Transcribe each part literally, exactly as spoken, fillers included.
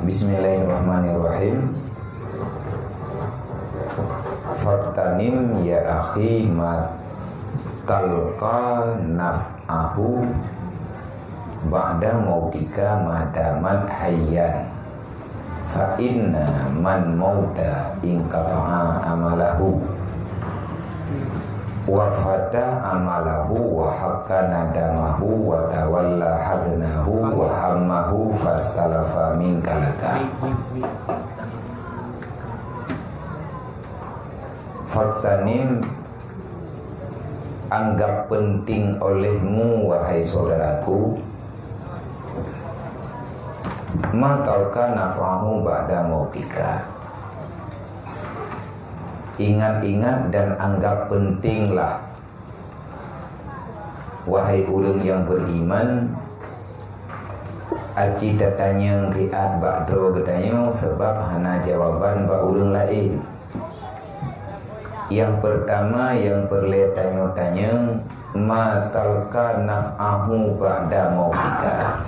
Bismillahirrahmanirrahim. Faktanim ya akhi ma talqa naf'ahu ba'da mautika madamat hayyan. Fa inna man mauta inqata'a amalahu. Wa fata amalahu wa hakka nadamahu wa tawalla haznahu wa hammahu fastalafa minka laka. Faktanim, anggap penting olehmu, wahai saudaraku, ma talqa naf'ahu ba'da mautika. Ingat-ingat dan anggap pentinglah, wahai ureuëng nyang beriman, aci tatanyong riat bak droe geutanyoe, sabab hana jawaban bak ureuëng laén. Nyang peurtama nyang peureulée tanyoe tanyong, ma talqa naf'ahu ba'da mautika.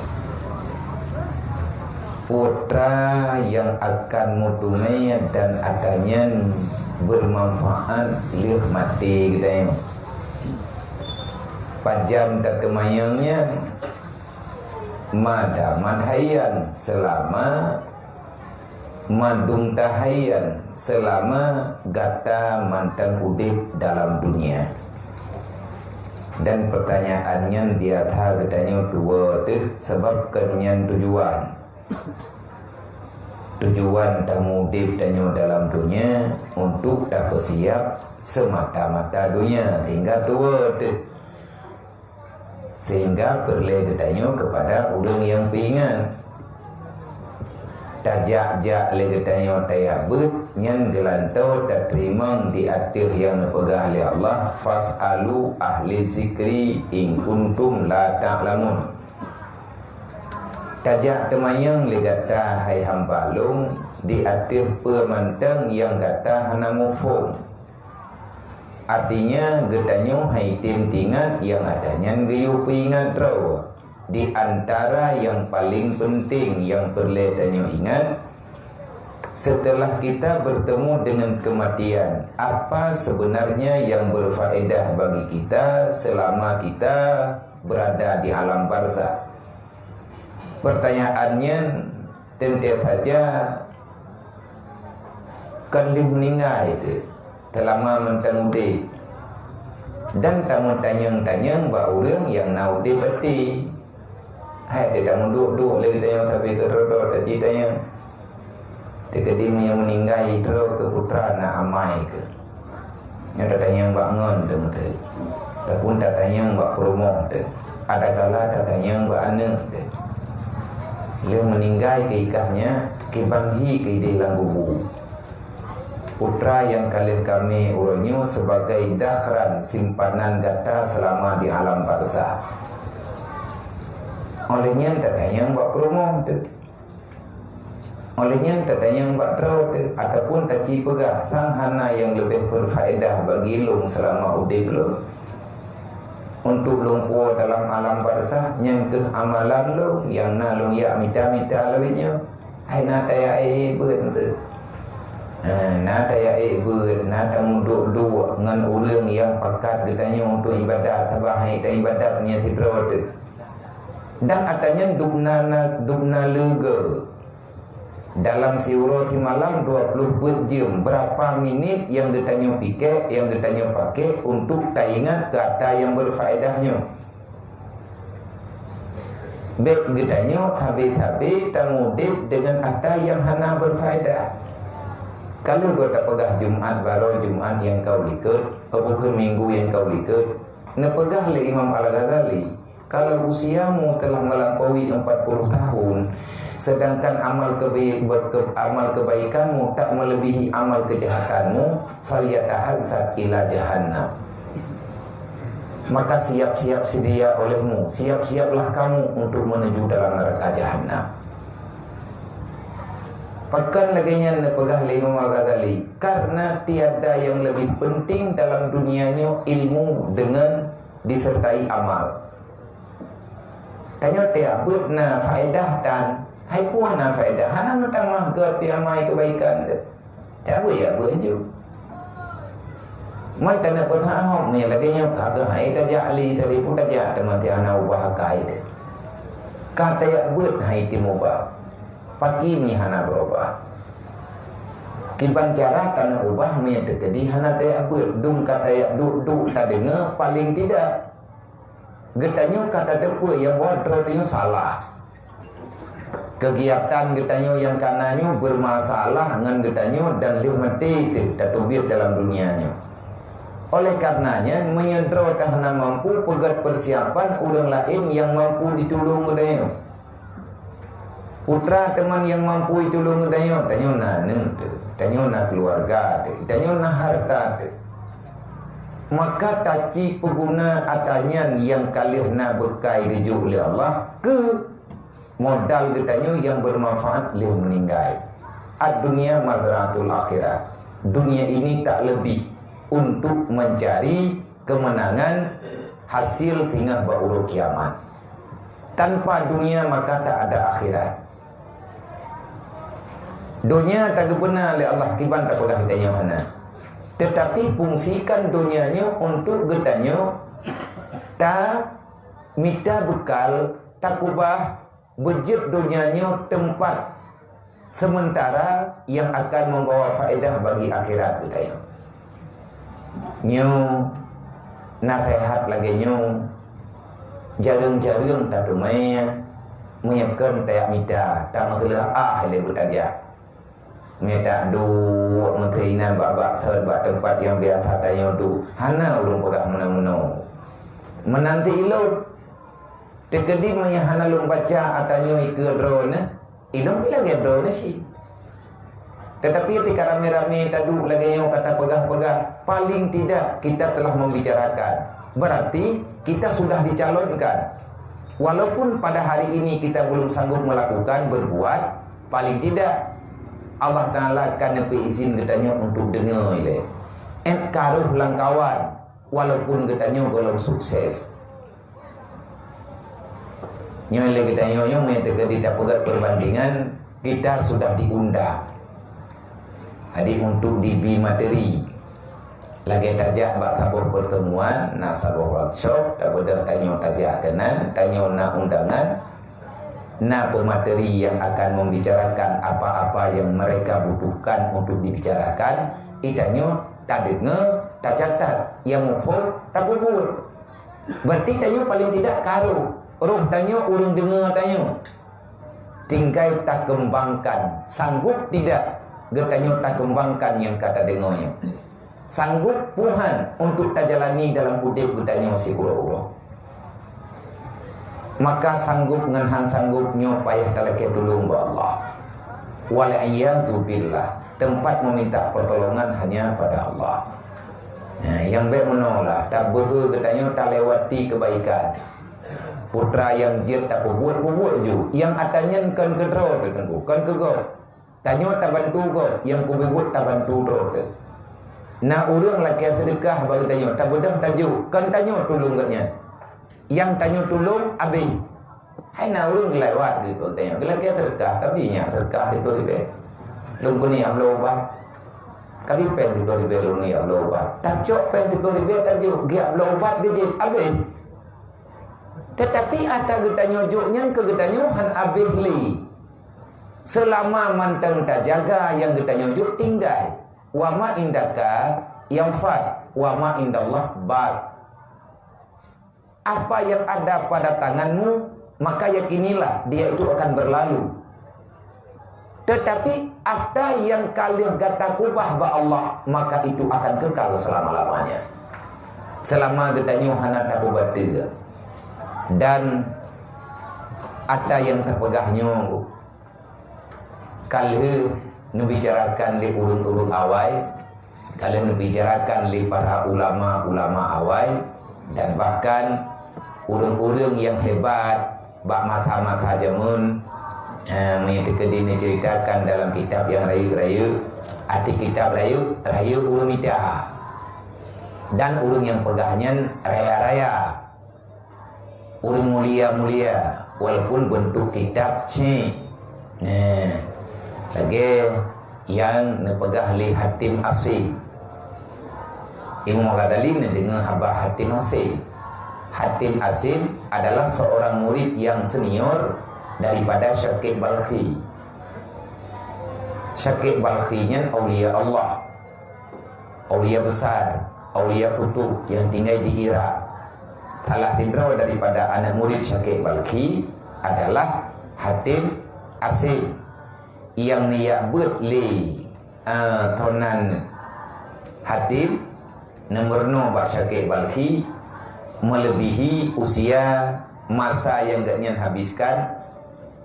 Peue atra nyang akan meuteumé dan atra nyan beumanfaat lheueh maté geutanyoe. Pajan tateumanyong nyan? Madamat hayyan, seulama madum tahayyan, seulama gata mantong udeb dalam dunia. Dan peurtanyaan nyan biasa geutanyoe tuwoe teuh, sabab kon nyan tujuan. Tujuan tameudeb tanyoe dalam dunia untuk tapeusiap seumata-mata dunia sehingga tuwoe teuh. Sehingga peureulée geutanyoe keupada ureuëng nyang peuingat. Tajak-jak lé geutanyoe tajak beuet, nyan geulantoe tateurimong di ateueh nyang neupeugah lé Allah, "Fas'alu ahli zikri in kuntum la ta'lamun." Tajak teumanyong lé gata, hai hamba Lôn, di ateueh peue mantong nyang gata hana muphom. Artinya, geutanyoe hai tem teuingat nyang atra nyan geuyue peuingat droe. Di antara nyang paleng peunteng nyang peureulée tanyoe ingat, setelah kita bertemu dengan kematian, apa sebenarnya yang berfaedah bagi kita selama kita berada di alam barzakh? Peurtanyaan nyan teuntée saja kon lheueh meuninggai teuh, seulama mantong udeb. Dan tameutanyong-tanyong bak ureuëng nyang na udeb até. Hai teuh tameuduek-duek lé geutanyoe sabe keudroe-droe tajitanyong. Teukeudi meunyoe meuninggai droe keu peue atra na amai keuh. Nyoe tatanyong bak ngon teuh meuteuk. Ataupun tatanyong bak peurumoh teuh. Adakala tatanyong bak aneuëk teuh. Lheueh meuninggai keu ikah nyan, kiban hi keu ideh lam kubu. Peue atra nyang ka lheueh kamé uroe nyoe sebagai dakhran simpanan gata seulama di alam barzakh. Óh lheueh nyan tatanyong bak peurumoh teuh. Óh lheueh nyan tatanyong bak droe teuh, ataupun taci peugah, sang hana nyang leubeh berfaedah bagi lôn seulama udeb lôn. Untuk lôn puwoe dalam alam barzakh, nyan keuh amalan lôn nyang na lôn jak mita-mita lagée nyoe. Hai na tajak ék beuet teuh. Ha, na tajak ék beuet, na tameuduek-duek ngon ureuëng nyang pakat geutanyoe untuk ibadat, sabab hai taibadat nyan sidroe teuh. Dan atra nyan dubna na, dubna leuga. Dalam siuroe simalam dua ploh peuet jeuem, beurapa minét nyang geutanyoe piké, nyang geutanyoe paké untuk taingat keu atra nyang berfaedah nyoe? Bék geutanyoe sabe-sabe tamudeb deungon atra nyang hana berfaedah. Ka lheueh geuh tapeugah Jumat baroe, Jumat nyang ka u likot, bukon minggu nyang ka u likot, neupeugah lé Imam Al-Ghazali, kalau usiamu telah melampaui empat puluh tahun, sedangkan amal kebe-, ke-, amal kebaikanmu tak melebihi amal kejahatanmu, falyatahazzat ila jahannam. Maka siap-siap sedia olehmu, siap-siaplah kamu untuk menuju dalam neraka jahannam. Pakon lagée nyan neupeugah lé Imam Al-Ghazali, karena tiada yang lebih penting dalam dunia nyoe ilmu dengan disertai amal. Tanyoe tiap beuet na faedah tan, Hai peue hana faedah, hana meutamah keu api amai keubaikan teuh. Cabeuet ya beuet ju. Man taneuk peuhah hom, meunyo lagèe nyoe ka geuhai tajak lé, tadi pun tajak teuma ti hana ubah akai teuh. Ka tajak beuet hai tim ubah. Pakri nyoe hana beurubah. Kiban cara taneuk ubah meunyo teukeudi hana tajak beuet, dum ka tajak duek-duek tadeungoe, paling tidak geutanyoe ka tateupeue nyang buet droe tanyoe salah. Keugiatan geutanyoe nyang kana nyoe beureumasalah ngon geutanyoe dan lheueh maté teuh tateubiet dalam dunia nyoe. Oleh karenanya, meunyoe droe teuh hana mampu, peugöt peusiapan ureuëng laén nyang mampu jitulông geutanyoe. Putra teuma nyang mampu jitulông geutanyoe, tanyoe na aneuëk teuh, tanyoe na keuluwarga teuh, tanyoe na hareuta teuh. Maka taci peuguna atra nyan nyang ka lheueh na beukai geujok lé Allah keu modal geutanyoe nyang beumanfaat lheueh meuninggai. Ad-dunya mazra'atul akhirah. Dunia ini tak lebih untuk mencari kemenangan hasil singoh bak uroe kiamat. Tanpa dunia maka tak ada akhirat. Donya tageubeuna lé Allah kiban tapeugah geutanyoe hana. Tetapi fungsikan donya nyoe untuk geutanyoe tamita beukal, takubah, beujeuet donya nyoe teumpat sementara yang akan membawa faedah bagi akhirat geutanyoe. Nyoe naseuhat lagée nyoe, jareueng-jareueng tateumé meunyoe kon tajak mita, tameuheulah ah lé beutajak. Mita duek meuteui inan bak-bak sot bak teumpat nyang biasa tanyoe duek, hana ureuëng peugah meunoe-meunoe. Meunanti ilôn, teukeudi meunyoe hana lôn baca atra nyoe ikeue droeneuh, ilôn pih lagée droeneuh cit. Tetapi ketika ramé-ramé taduek lagée nyoe ka tapeugah-peugah, paling tidak kita telah membicarakan. Berarti kita sudah dicalonkan. Walaupun pada hari ini kita belum sanggup melakukan, berbuat, paling tidak Allah Taala akan neupeu izin geutanyoe untuk deungoe ilée. Ét ka rôh lam kawan, walaupun geutanyoe gohlom sukses. Nyoe lé geutanyoe nyoe meunyoe teukeudi tapeugét perbandingan, kita sudah diundang. Jadi untuk dibi materi. Lagée tajak bak saboh pertemuan, na saboh workshop, tabeudôh tanyoe tajak keunan, tanyoe na undangan, na pemateri yang akan membicarakan apa-apa yang mereka butuhkan untuk dibicarakan, itanyoe tadeungoe, tacatat, nyang muphom tapeubuet. Berarti tanyoe paling tidak ka rôh, rôh tanyoe ureuëng deungoe tanyoe. Tinggai takeumbangkan, sanggup tidak geutanyoe takeumbangkan nyang ka tadeungoe nyoe? Sanggup Tuhan untuk tajalani dalam udeb geutanyoe siuroe-uroe? Maka sanggup ngon han sanggup nyoe payah talakée tulông bak Allah. Wal iyadzu billah, teumpat meminta pertolongan hanya pada Allah. Nah, nyang bék meunoe lah, tabeuhe geutanyoe talewati keubaikan. Putra nyang jeuet tapeubuet-peubuet ju, nyang atra nyan kon keudroe teuh Teungku, kon keu gob. Tanyoe tabantu gob, nyang peubuet tabantu droe teuh. Na ureuëng lakée seudeukah bak geutanyoe, tabeudôh tajok, kon tanyoe tulông gobnyan. Nyang tanyoe tulông abéh. Hai na ureuëng geulewat di bak geutanyoe, geulakée seudeukah, kabi nyak seudeukah siplôh ribée. Lôn keuneuk jak bloe ubat. Kabi péng siplôh ribée lôn jak bloe ubat. Tacok péng siplôh ribée tajok, geujak bloe ubat geujép, abéh. Tetapi atra geutanyoe jok nyan keu geutanyoe han abéh lé. Seulama mantong tajaga nyang geutanyoe jok tinggai. Wa ma indaka yanfad, wa ma indallah baq. Apa yang ada pada tanganmu, maka yakinilah dia itu akan berlalu. Tetapi atra nyang ka lheueh gata keubah bak Allah, maka itu akan kekal selama-lamanya. Selama geutanyoe hana tapubateue. Dan atra nyang tapeugah nyoe ka lheueh neubicarakan lé ureuëng-ureuëng awai, ka lheueh neubicarakan lé para ulama-ulama awai, dan bahkan ureuëng-ureuëng nyang hebat bak masa-masa jameun, eh, meunyoe teukeudi neuceuritakan dalam kitab nyang rayeuk-rayeuk, arti kitab rayeuk, rayeuk ureuëng mita. Dan ureuëng nyang peugah nyan raya-raya. Ureuëng mulia-mulia, walaupun beuntuk kitab cék. Nah, lagée nyang neupeugah lé Hatim Asim. Imam Ghazali neudeungoe haba Hatim Asim. Hatim Asim adalah seorang murid yang senior daripada Syaqiq Balkhi. Syaqiq Balkhi nyan aulia Allah, aulia besar, aulia kutub yang tinggai di Irak. Salah sidroe daripada aneuk murid Syaqiq Balkhi adalah Hatim Asim, nyang neujak beuet lé, eh, tonan Hatim, neumeurunoe bak Syaqiq Balkhi melebihi usia masa yang gobnyan habiskan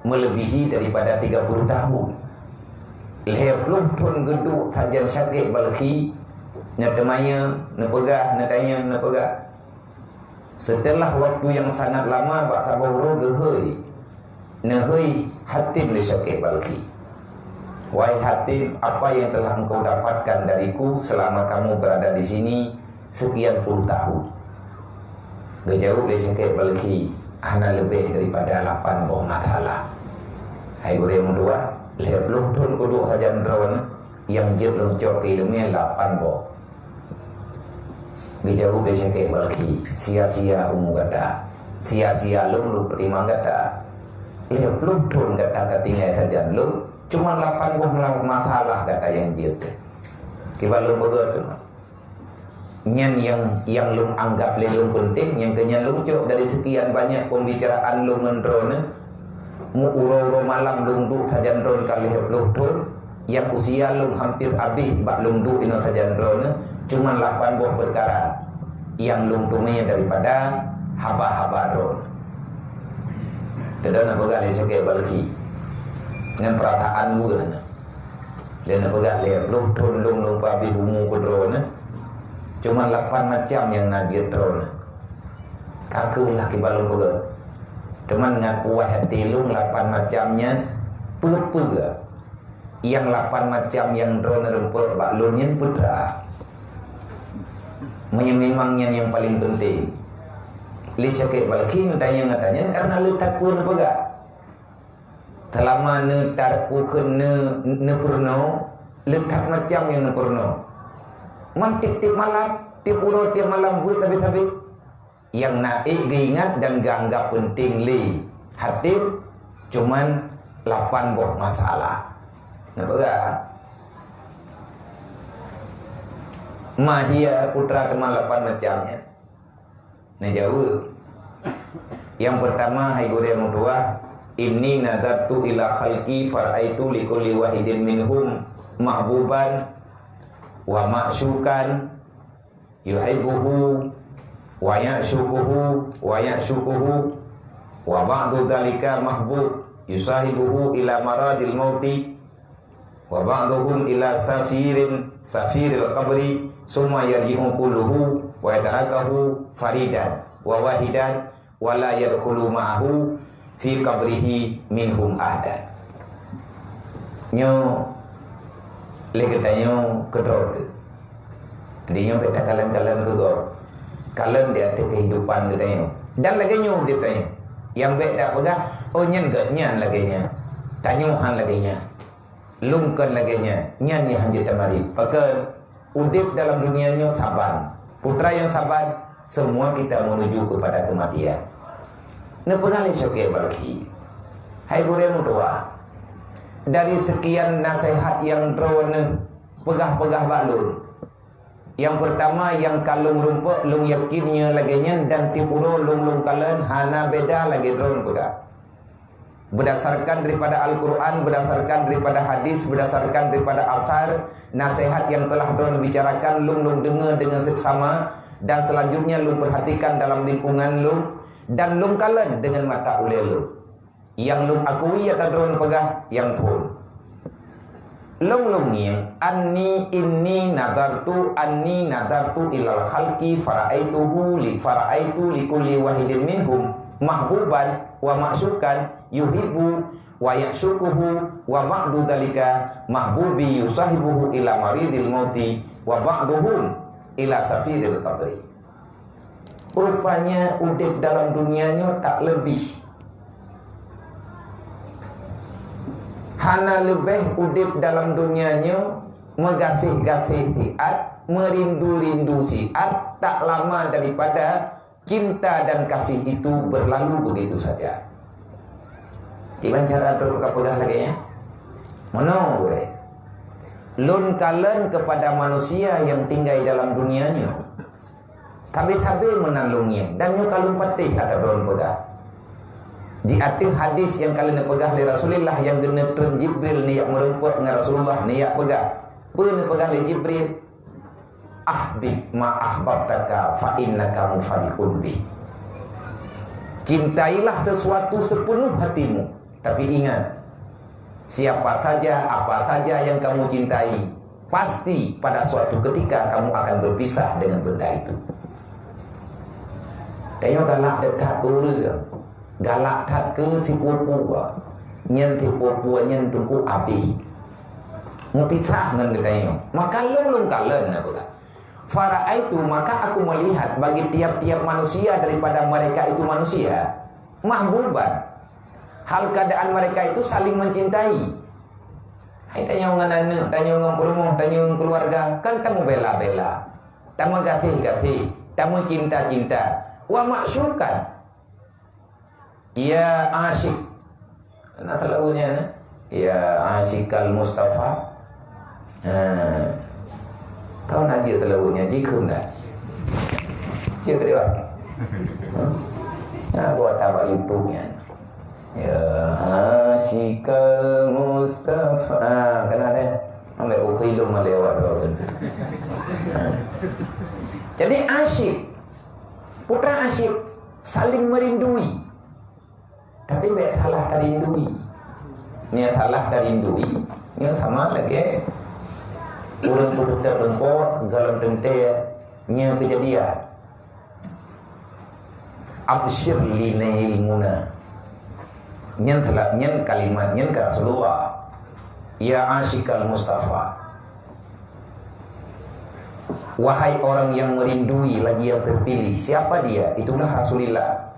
melebihi daripada tiga puluh tahun. Lhée ploh thon geuduek sajan Syaqiq Balkhi, neuteumanyong, neupeugah, neutanyong, neupeugah. Setelah waktu yang sangat lama, bak saboh uroe geuhôi, neuhôi Hatim lé Syaqiq Balkhi, "Wahai Hatim, apa yang telah engkau dapatkan dariku selama kamu berada di sini sekian puluh tahun?" Geujaweueb lé Syaqiq Balkhi, "Hana leubeh daripada lapan boh masalah." Hai gurée meutuwah, lhée ploh thon kuduek sajan droeneuh, nyang jeuet lôn cok keu ileumèe lapan boh. Geujaweueb lé Syaqiq Balkhi, "Sia-sia umu gata, sia-sia lôn lôn peutimang gata. Lhée ploh thon gata ka tinggai sajan lôn, cuma lapan boh masalah gata nyang jeuet. Kiban lôn peugah teuma." Nyan nyang, nyang lôn anggab lé lôn peunteng, nyang keu nyan lôn cok dari sekian banyak pembicaraan lôn ngon droeneuh. Meu uroe-uroe malam lôn duek sajan droeneuh ka lhée ploh thon, nyang usia lôn hampir abéh bak lôn duek inoe sajan droeneuh, cuma lapan boh peukara nyang lôn teumé daripada haba-haba droeneuh. Teuma neupeugah lé Syaqiq Balkhi ngon peurasaan buet nyan. Lé neupeugah lhée ploh thon lôn, lôn peuabéh umu keu droeneuh, cuma lapan macam nyang na jeuet droeneuh. Ka kheueh lah kiban lôn peugah. Teuma ngon puih até lôn lapan macam nyan, peue-peue nyang lapan macam nyang droeneuh rumpok bak lôn nyan peue teuma. Meunyoe memang nyan nyang paleng peunteng. Lé Syaqiq Balkhi neutanyong-tanyong kareuna le that peue neupeugah. Teuma neutarek ukeue neu-, neupeurunoe, le that macam nyang neupeurunoe. Man tieb-tieb malam, tieb uroe, tieb malam beuet sabe-sabe. Nyang na ék geuingat dan geuanggab peunteng lé Hatim, cuman lapan boh masalah. Neupeugah, "Ma hiya, peue teuma lapan macam nyan?" Neujaweueb, "Nyang peurtama, hai gurée meutuwah, inni nadartu ila khalqi faraitu likulli wahidin minhum mahbuban wa ma'syukan, yuhibbuhu wa ya'shuquhu wa ya'shuquhu, wa ba'du dzalika mahbub yusahibuhu ila maradil mauti, wa ba'duhum ila safirin, safiril qabri, summa yarji'u kulluhu wa yatarakahu faridan wa wahidan, wa la yadkhulu ma'ahu fi qabrihi minhum ahada." Nyoe lé geutanyoe keudroe teuh. Jadi nyoe bèk takalon-kalon keu gob. Kalon di ateueh kehidupan geutanyoe. Dan lagèe nyoe udép tanyoe. Nyang bèk tapeugah, "Oh, nyan gèt nyan lagèe nyan. Tanyoe han lagèe nyan. Lôn kon lagèe nyan." Nyan nyang hanjeuet tamarit. Pakon? Udép dalam dunia nyoe saban. Peue teuma nyang saban, semua kita menuju kepada kematian. Neupeugah lé Syaqiq Balkhi, "Hai gurèe meutuwah, dari sekian naseuhat nyang droeneuh peugah-peugah bak lôn, nyang peurtama nyang ka lôn rumpok, lôn yakin nyoe lagèe nyan dan tiep uroe lôn, lôn kalon hana beda lagèe droeneuh peugah. Berdasarkan daripada Al-Quran, berdasarkan daripada hadis, berdasarkan daripada asar, naseuhat nyang telah droeneuh bicarakan, lôn, lôn deungö deungon seksama, dan selanjutnya lôn perhatikan dalam lingkungan lôn, dan lôn kalon deungon mata ulèe lôn. Nyang lôn akui ata droeneuh peugah nyang phôn." Lôn, lôn ngieng, "Anni, inni nadartu, anni nadartu ilal khalqi faraaituhu li, faraaitu li kulli wahidin minhum mahbuban wa ma'syukan yuhibbu wa ya'syuquhu wa ba'du dzalika mahbubi yusahibuhu ila maridil mauti wa ba'duhum ila safiril qabri." Rupanya udép dalam dunia nyoe tak leubeh. Hana leubeh udeb dalam dunia nyoe meugaséh-gaséh siat, meurindu-rindu siat, tak lama daripada cinta dan kasih itu berlalu begitu saja. Kiban cara droe ka peugah lagée nyan? Meunoe gurée, lôn kalon kepada manusia yang tinggai dalam dunia nyoe. Sabe-sabe meunan lôn ngieng, dan nyoe ka lôn patéh ata droe lôn peugah. Di ateueh hadis nyang ka lheueh neupeugah lé Rasulullah nyang geuneutreun Jibril neujak meurumpok ngon Rasulullah, neujak peugah. Peue neupeugah lé Jibril? "Ahbib ma ahbabtaka fa innaka mufariqun bih." Cintailah sesuatu sepenuh hatimu, tapi ingat, siapa saja, apa saja yang kamu cintai, pasti pada suatu ketika kamu akan berpisah dengan benda itu. Tanyoe galak that keu ureuëng, galak that keu sipupu, nyan sipupu nyan teungku abéh. Meupisah ngon geutanyoe. Maka lôn lôn kalon na peugah. Fara'aitu, maka aku melihat bagi tiap-tiap manusia daripada mereka itu manusia, mahbuban. Hal keadaan mereka itu saling mencintai. Hai tanyoe ngon aneuk, tanyoe ngon peurumoh, tanyoe ngon keluarga, kan tamubela-bela, tameugaséh-gaséh, tameucinta-cinta. Wa ma'syukan. Ya asyik. Na talagu nyan, eh? Ya asyikal Mustafa. Ha. Tahu na jeuet talagu nyan, jikheun dah. Jeuet tak, Pak? Nah, buat tabak YouTube nyan. Ya asyikal Mustafa. Ah, kena deh. Ambil buku hidup malewat dua tu. Jadi asyik, putra asyik saling merindui. Tapi bèk salah tarindui. Nyan salah tarindui, nyan sama lagèe ureueng peuteuteup rumpok golom teuntèe nyan keujadian. Absyir li nail muna. Nyan telah, nyan kalimat nyan keu Rasulullah. Ya asyikal Mustafa. Wahai orang yang merindui lagi yang terpilih, siapa dia? Itulah Rasulullah.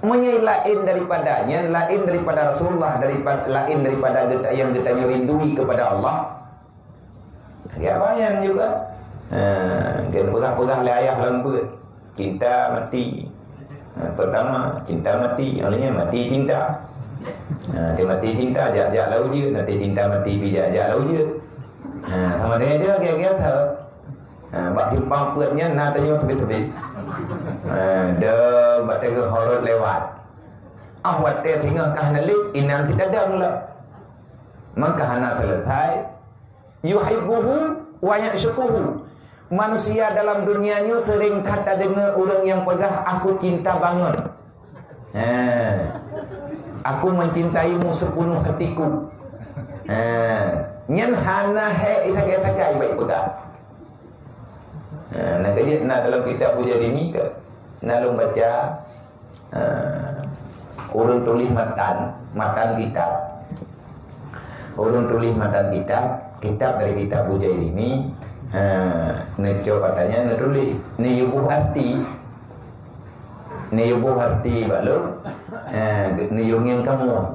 Meunyoe laén daripada nyan, laén daripada Rasulullah, daripada, laén daripada geuta-, yang geutanyoe rindui kepada Allah, lagèe apa nyan juga. Ha, geupeugah-peugah lé ayah lôn peuet, cinta mati. Ha, pertama, cinta mati, yang lainnya mati cinta. Ha, dia mati cinta, jak-jak lam ujeuen, nanti cinta mati pi jak-jak lam ujeuen. Ha, sama dengan dia, lagèe-lagèe that. Ha, bak simpang peuet nyan na tanyoe teubi-teubi. Ha, deuh bak teungoh horot lewat. Ah, watèe singoh ka hana lé, inan sit tadong lom. Maka hana selesai. Yuhibbuhu wa ya'syiquhu. Manusia dalam dunia nyoe seuring that tadeungoe ureueng nyang peugah, "Aku cinta banget." Ha. "Aku mencintaimu sepenuh hatiku." Ha. Nyan hana hèk sagai-sagai bak jipeugah. Ha, na ka jeuet na dalam kitab Bujairimi ka. Na lôn baca, ha, ureueng tuléh matan, matan kitab. Ureueng tuléh matan kitab, kitab dari kitab Bujairimi, ha, neucok ata nyan neutuléh, neuyue boh arti. Neuyue boh arti bak lôn, eh, neuyue ngieng kamoe.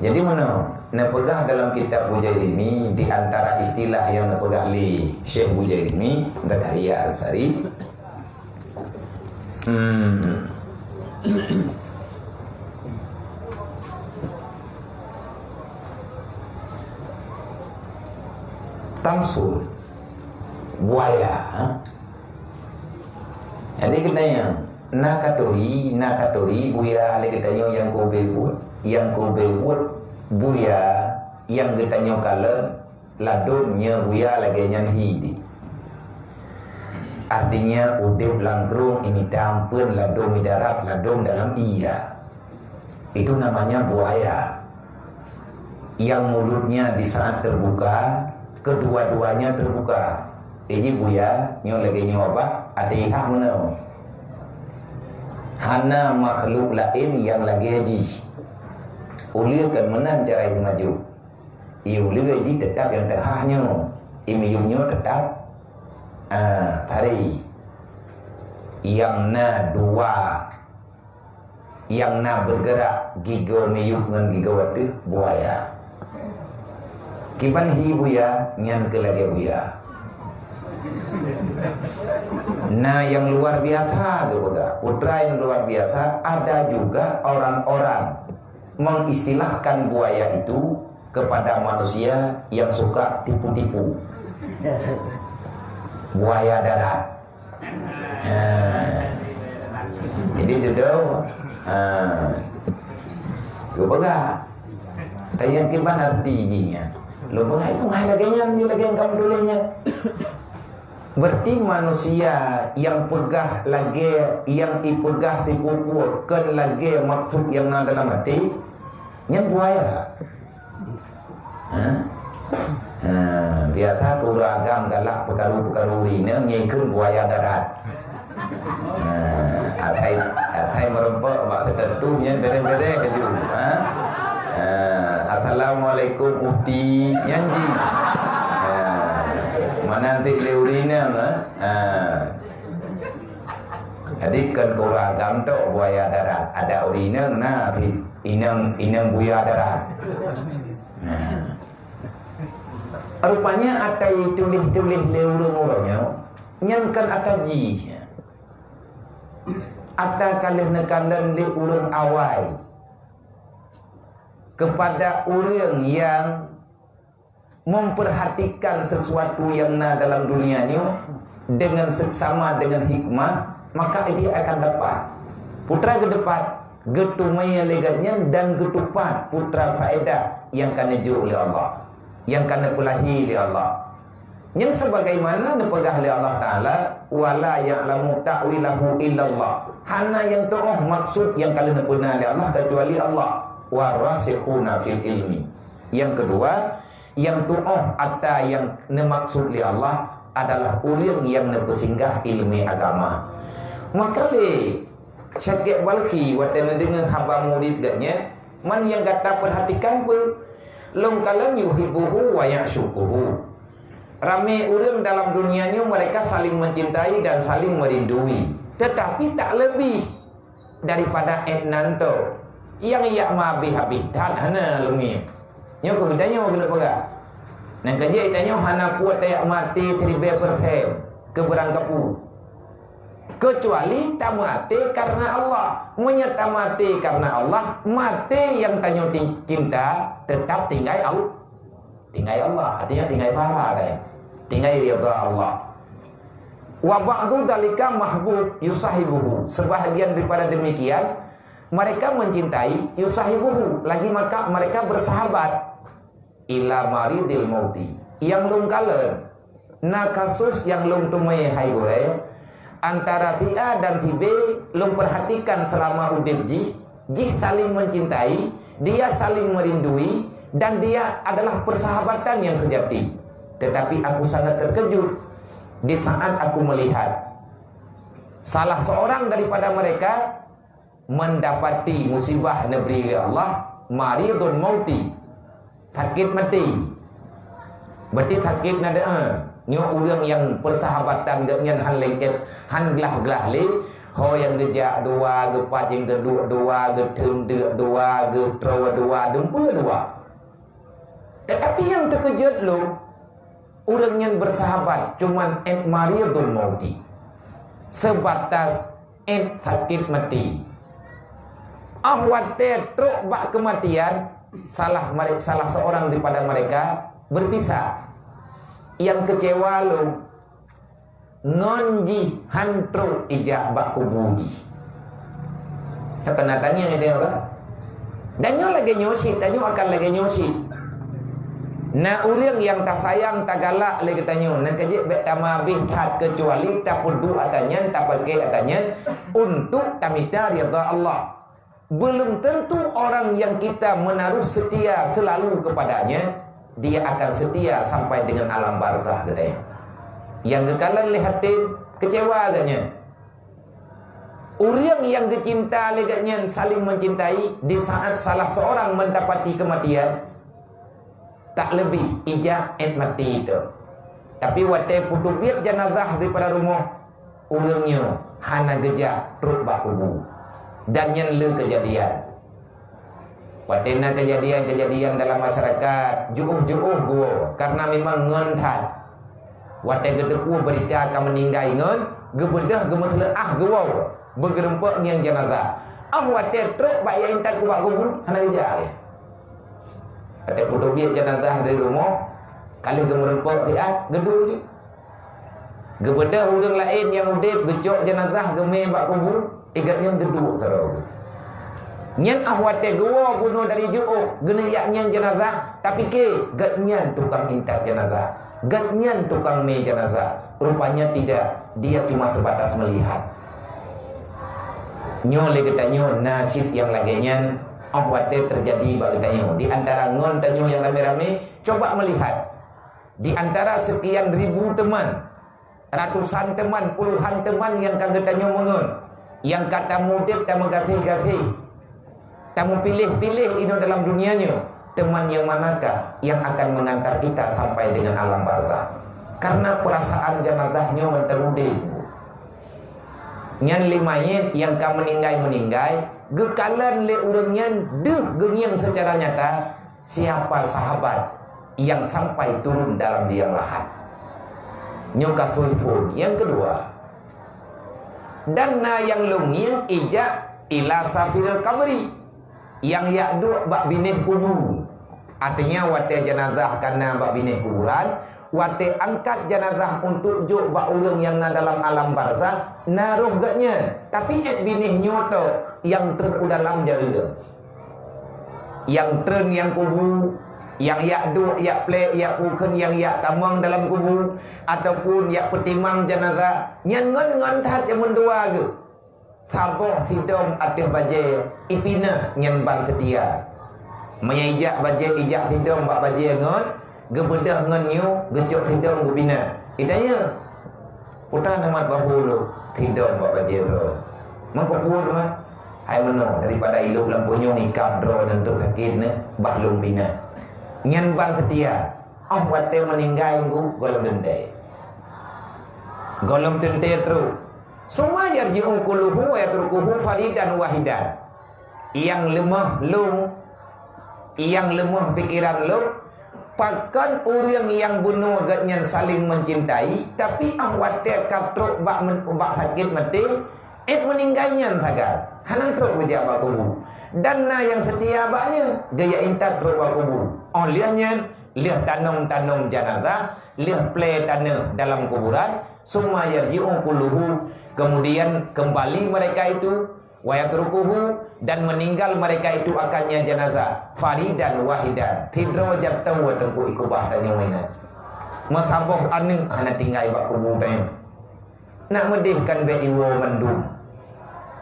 Jadi meunoe, neupeugah dalam kitab Bujairimi, di antara istilah nyang neupeugah lé Syekh Bujairimi, Zakaria Ansari, hmm, tamsul, buaya, ha? Jadi geutanyoe na katuri, na katuri buya lé geutanyoe nyang keu ubé buet, nyang keu ubé buet buya nyang geutanyoe kalon ladôm nyoe buya lagèe nyan hi di. Artinya udép lam krueng, imita ampeuen ladôm di darat, ladôm dalam ié. Itu namanya buaya. Yang mulutnya di saat terbuka, kedua-duanya terbuka. Jadi buya, nyoe lagèe nyoe bah, até hak meunoe. Hana makhluk laén nyang lagèe jih. Uleue kan meunan cara jih maju. Ié uleue jih teutap nyang teuhah nyoe. Ié miyueb nyoe teutap, ah, tari. Nyang na dua nyang na bergerak gigoe miyueb ngon gigoe ateueh, buaya. Kiban hi buya, nyan keuh lagée buya. Na nyang luar biasa geupeugah, putra nyang luar biasa, ada juga orang-orang mengistilahkan buaya itu kepada manusia yang suka tipu-tipu. Buaya darat. Ha. Jadi dudoe, ha, geupeugah. Tapi nyang kiban arti jih nyan. Lôn peugah itu hai lagée nyan, lagée nyang kamoe tuléh nyan. Berarti manusia nyang peugah lagée nyang ipeugah tipu-tipu, kon lagée maksud nyang na dalam até, nyan buaya. Ha? Ha, biasa keu ureuëng agam galak peukaru-peukaru ureuëng inong, nyan kheun buaya darat. Ha, asai, asai meureumpok bak teuteuntu nyan bereh-bereh laju. Ha? Ha, "Assalamualaikum, Ukhti," nyan jih. Ha, meunan cit lé ureuëng inong, ha? Ha. Jadi kon keu ureuëng agam tok buaya darat, ada ureuëng inong na cit inong, inong buya darat. Nah. Rupanya ata ituléh-tuléh lé ureuëng-ureuëng nyoe, nyan kon ata jih. Ata ka lheueh neukalon lé ureuëng awai keupada ureuëng nyang memperhatikan sesuatu nyang na dalam dunia nyoe dengan seksama dengan hikmah, maka dia akan dapat. Putra geudapat, geuteumé lé gobnyan dan geutupat putra faedah nyang ka neujok lé Allah, nyang ka neupeulahé lé Allah. Nyan sebagaimana neupeugah lé Allah Taala, "Wa la ya'lamu ta'wilahu illallah." Hana nyang tuoh maksud nyang ka lheueh neupeuna lé Allah kecuali Allah. "Warasikhuna fil ilmi." Nyang keudua, nyang tuoh ata nyang neumaksud lé Allah adalah ureuëng nyang neupeusinggah iéleumé agama. Maka lé Syekh Balkhi watée neudeungoe haba murit gobnyan, man nyang gata peurhatikan peue? Lôn kalon yuhibbuhu wa ya'syuquhu. Ramé ureuëng dalam dunia nyoe mereka saling mencintai dan saling merindui, tetapi tak lebih daripada ék nan tok. Nyang jak meuhabéh-habéh that hana leumie. Nyoe keuh tanyoe keuneuk peugah. Nyang ka jeuet tanyoe hana puet tajak maté siribée persen keu beurangkapeue. Kecuali tamaté karena Allah. Meunyoe tamaté karena Allah, maté nyang tanyoe ti-, cinta tetap tinggai Allah. Tinggai Allah, artinya tinggai pahala deh. Tinggai ridha Allah. Wa ba'du dalika mahbub yusahibuhu. Sebahagian daripada demikian, mereka mencintai yusahibuhu, lagi maka mereka bersahabat. Ila maridil mauti. Nyang lôn kalon, na kasus nyang lôn teumé hai gurée, antara si A dan si B lôn perhatikan selama udeb jih, jih saling mencintai, dia saling merindui, dan dia adalah persahabatan yang sejati. Tetapi aku sangat terkejut di saat aku melihat salah seorang daripada mereka mendapati musibah neubri lé Allah, maridun mauti, sakét maté. Berarti sakét na deuh, nyoe ureuëng nyang persahabatan gobnyan han lengket, han glah-glah lé, ho nyang geujak dua, geupat nyang geuduek dua, geuteun deuk dua, geutroe dua, dumpeue dua. Tetapi nyang teukeujot lom, ureuëng nyan bersahabat cuman ék maridun mauti, sebatas ék sakét maté. Ah watée trok bak keumatian, salah mare-, salah seorang daripada mereka berpisah. Nyang keucewa lom, ngon jih han trok ijak bak kubu jih. Ka keuneuk tanyong idéh ureuëng. Dan nyoe lagée nyoe cit, tanyoe akan lagée nyoe cit. Na ureuëng nyang tasayang, tagalak lé geutanyoe, nyang ka jeuet bék tameuhabéh that, keucuali tapeuduek ata nyan, tapaké ata nyan untuk tamita ridha Allah. Belum tentu orang yang kita menaruh setia selalu kepadanya, dia akan setia sampai dengan alam barzakh, katanya. Nyang geukalon lé haté keucewa geuh nyan. Ureuëng nyang geucinta lé geuh nyan saling mencintai di saat salah seorang mendapati kematian, tak leubeh ijak ék maté teuk. Tapi watée peutubiet janazah daripada rumoh, ureuëng nyoe hana geujak trok bak kubu. Dan nyan le keujadian. Watée na keujadian-keujadian dalam masyarakat, jiôh-jiôh geuwoe, karena memang ngon that. Watée geuteupeue beurita ka meuninggai ngon, geubeudôh geumeuseuleukah geuwoe, beugeureumpok ngieng jeunazah. Óh watée trok bak nyang intat ubak kubu, hana geujak lé. Watée peuteubiet jeunazah dari rumoh, ka lheueh geumeureumpok siat, geuduek jih. Geubeudôh ureuëng laén nyang udeb geucok jeunazah geumé bak kubu, i gobnyan geuduek sidroe. Nyan óh watée geuwoe bunoe dari jiôh, geuneuk jak ngieng jeunazah, tapike gobnyan tukang intat jeunazah, gobnyan tukang mé jeunazah. Rupanya tidak, dia cuma sebatas melihat. Nyoe lé geutanyoe na cit nyang lagée nyan, óh watée teujadi bak geutanyoe. Di antara ngon tanyoe nyang ramé-ramé, coba melihat. Di antara sekian ribu teman, ratusan teman, puluhan teman nyang ka geutanyoe meungon, nyang ka tameudeb, tameugaséh-gaséh, tameupiléh-piléh inoe dalam dunia nyoe, teman nyang manakah nyang akan mengantar kita sampai dengan alam barzakh? Karena perasaan jeunazah nyoe mantong udeb. Nyan lé manyét nyang ka meuninggai-meuninggai, geukalon lé ureuëng nyan deuh geungieng seucara nyata, siapa sahabat nyang sampai turun dalam liang lahat. Nyoe ka phon-phon. Nyang keudua, dan na nyang lôn ngieng ijak ila safiril qabri, nyang jak duek bak binéh kubu. Artinya, watée jeunazah ka na bak binéh kuburan, watée angkat jeunazah untuk jok bak ureuëng nyang na dalam alam barzakh, na roh gobnyan. Tapi ék binéh nyoe tok nyang treun u dalam jareueng. Nyang treun nyang kubu, nyang jak duek, jak plek, jak peue kheun nyang jak tamong dalam kubu, ataupun jak peutimang jeunazah, nyan ngon-ngon that nyang meudua geuh. Saboh sidom ateueh bajée, ipinah nyan ban seutia. Meunyoe ijak bajée, ijak sidom bak bajée ngon, geubeudôh ngon nyoe, geucok sidom geupinah. Itanyong, "Peue teuma mat bahulu sidom bak bajée droe?" "Meukeupue teuma?" "Hai meunoe, daripada ilôb lam punyueng ikab droe nyan trok sakét nyan, bah lôn pinah." Nyan ban seutia. Óh watée meuninggai ngon gohlom teuntée. Gohlom teuntée trok. Summa yarji'u kulluhu wa yatrukuhu faridan wahidan. Nyang leumoh lôn, nyang leumoh pikeran lôn, pakon ureuëng nyang bunoe gobnyan saléng meucintai, tapi óh watée ka trok bak men-, bak sakét maté, ék meuninggai nyan sagai, hana trok geujak bak kubu. Dan na nyang seutia bak nyan, geujak intat trok bak kubu. Óh lheueh nyan, lheueh tanom-tanom jeunazah, lheueh plek tanoh dalam kuburan, summa yarji'u kulluhu, kemudian kembali mereka itu, wa yatrukuhu, dan meninggal mereka itu akannya jeunazah, faridan wahidan, sidroe jak teuh teungku ikubah tanyoe inan. Meusaboh aneuëk hana tinggai bak kubu tanyoe. Nak meudeh kan bék iwoe mandum.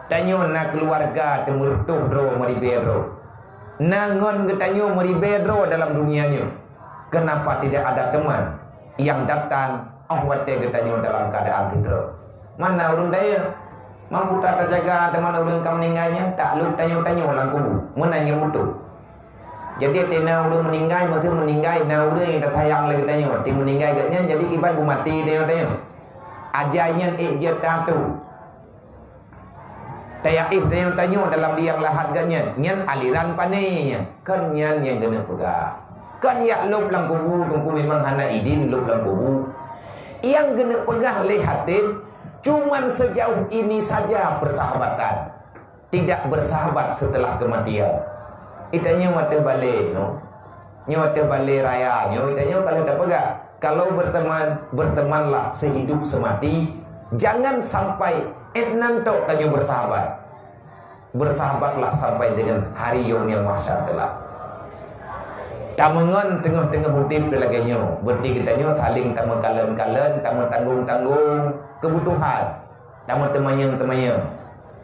Tanyoe na keuluwarga teumeureutoh droe meuribée droe. Na ngon geutanyoe meuribée droe dalam dunia nyoe. Kenapa tidak ada teman yang datang óh watée geutanyoe dalam keadaan sidroe? Mana ureuëng dayeuh? Mampu that tajaga teuma ureuëng ka meuninggai nyan, taklok tanyoe-tanyoe lam kubu. Meunan nyang beutôi. Jadi, watée na ureuëng meuninggai, maksud meuninggai, na ureuëng nyang tasayang lé geutanyoe, watée meuninggai gobnyan, jadi kiban beumaté tanyoe-tanyoe. Aja nyan ék jeuet tatu. Tayaéh tanyoe-tanyoe dalam liang lahat gobnyan, nyan aliran pané nyan. Kon nyan nyang keuneuk peugah. Kon jak lôb lam kubu, teungku memang hana idin lôb lam kubu. Nyang keuneuk peugah lé Hatim, cuman sejauh ini saja persahabatan. Tidak bersahabat setelah kematian. Itanyoe watée balée nyoe, nyoe watée balée raya nyoe, itanyoe kalau tapeugah, kalau berteman, bertemanlah sehidup semati, jangan sampai ék nan tok tanyoe bersahabat. Bersahabatlah sampai dengan hari yaumil mahsyar kelak. Tameungon teungoh-teungoh udeb lagée nyoe, berarti geutanyoe saléng tameukalon-kalon, tameutanggong-tanggong keubutuhan. Tameuteumanyong-teumanyong,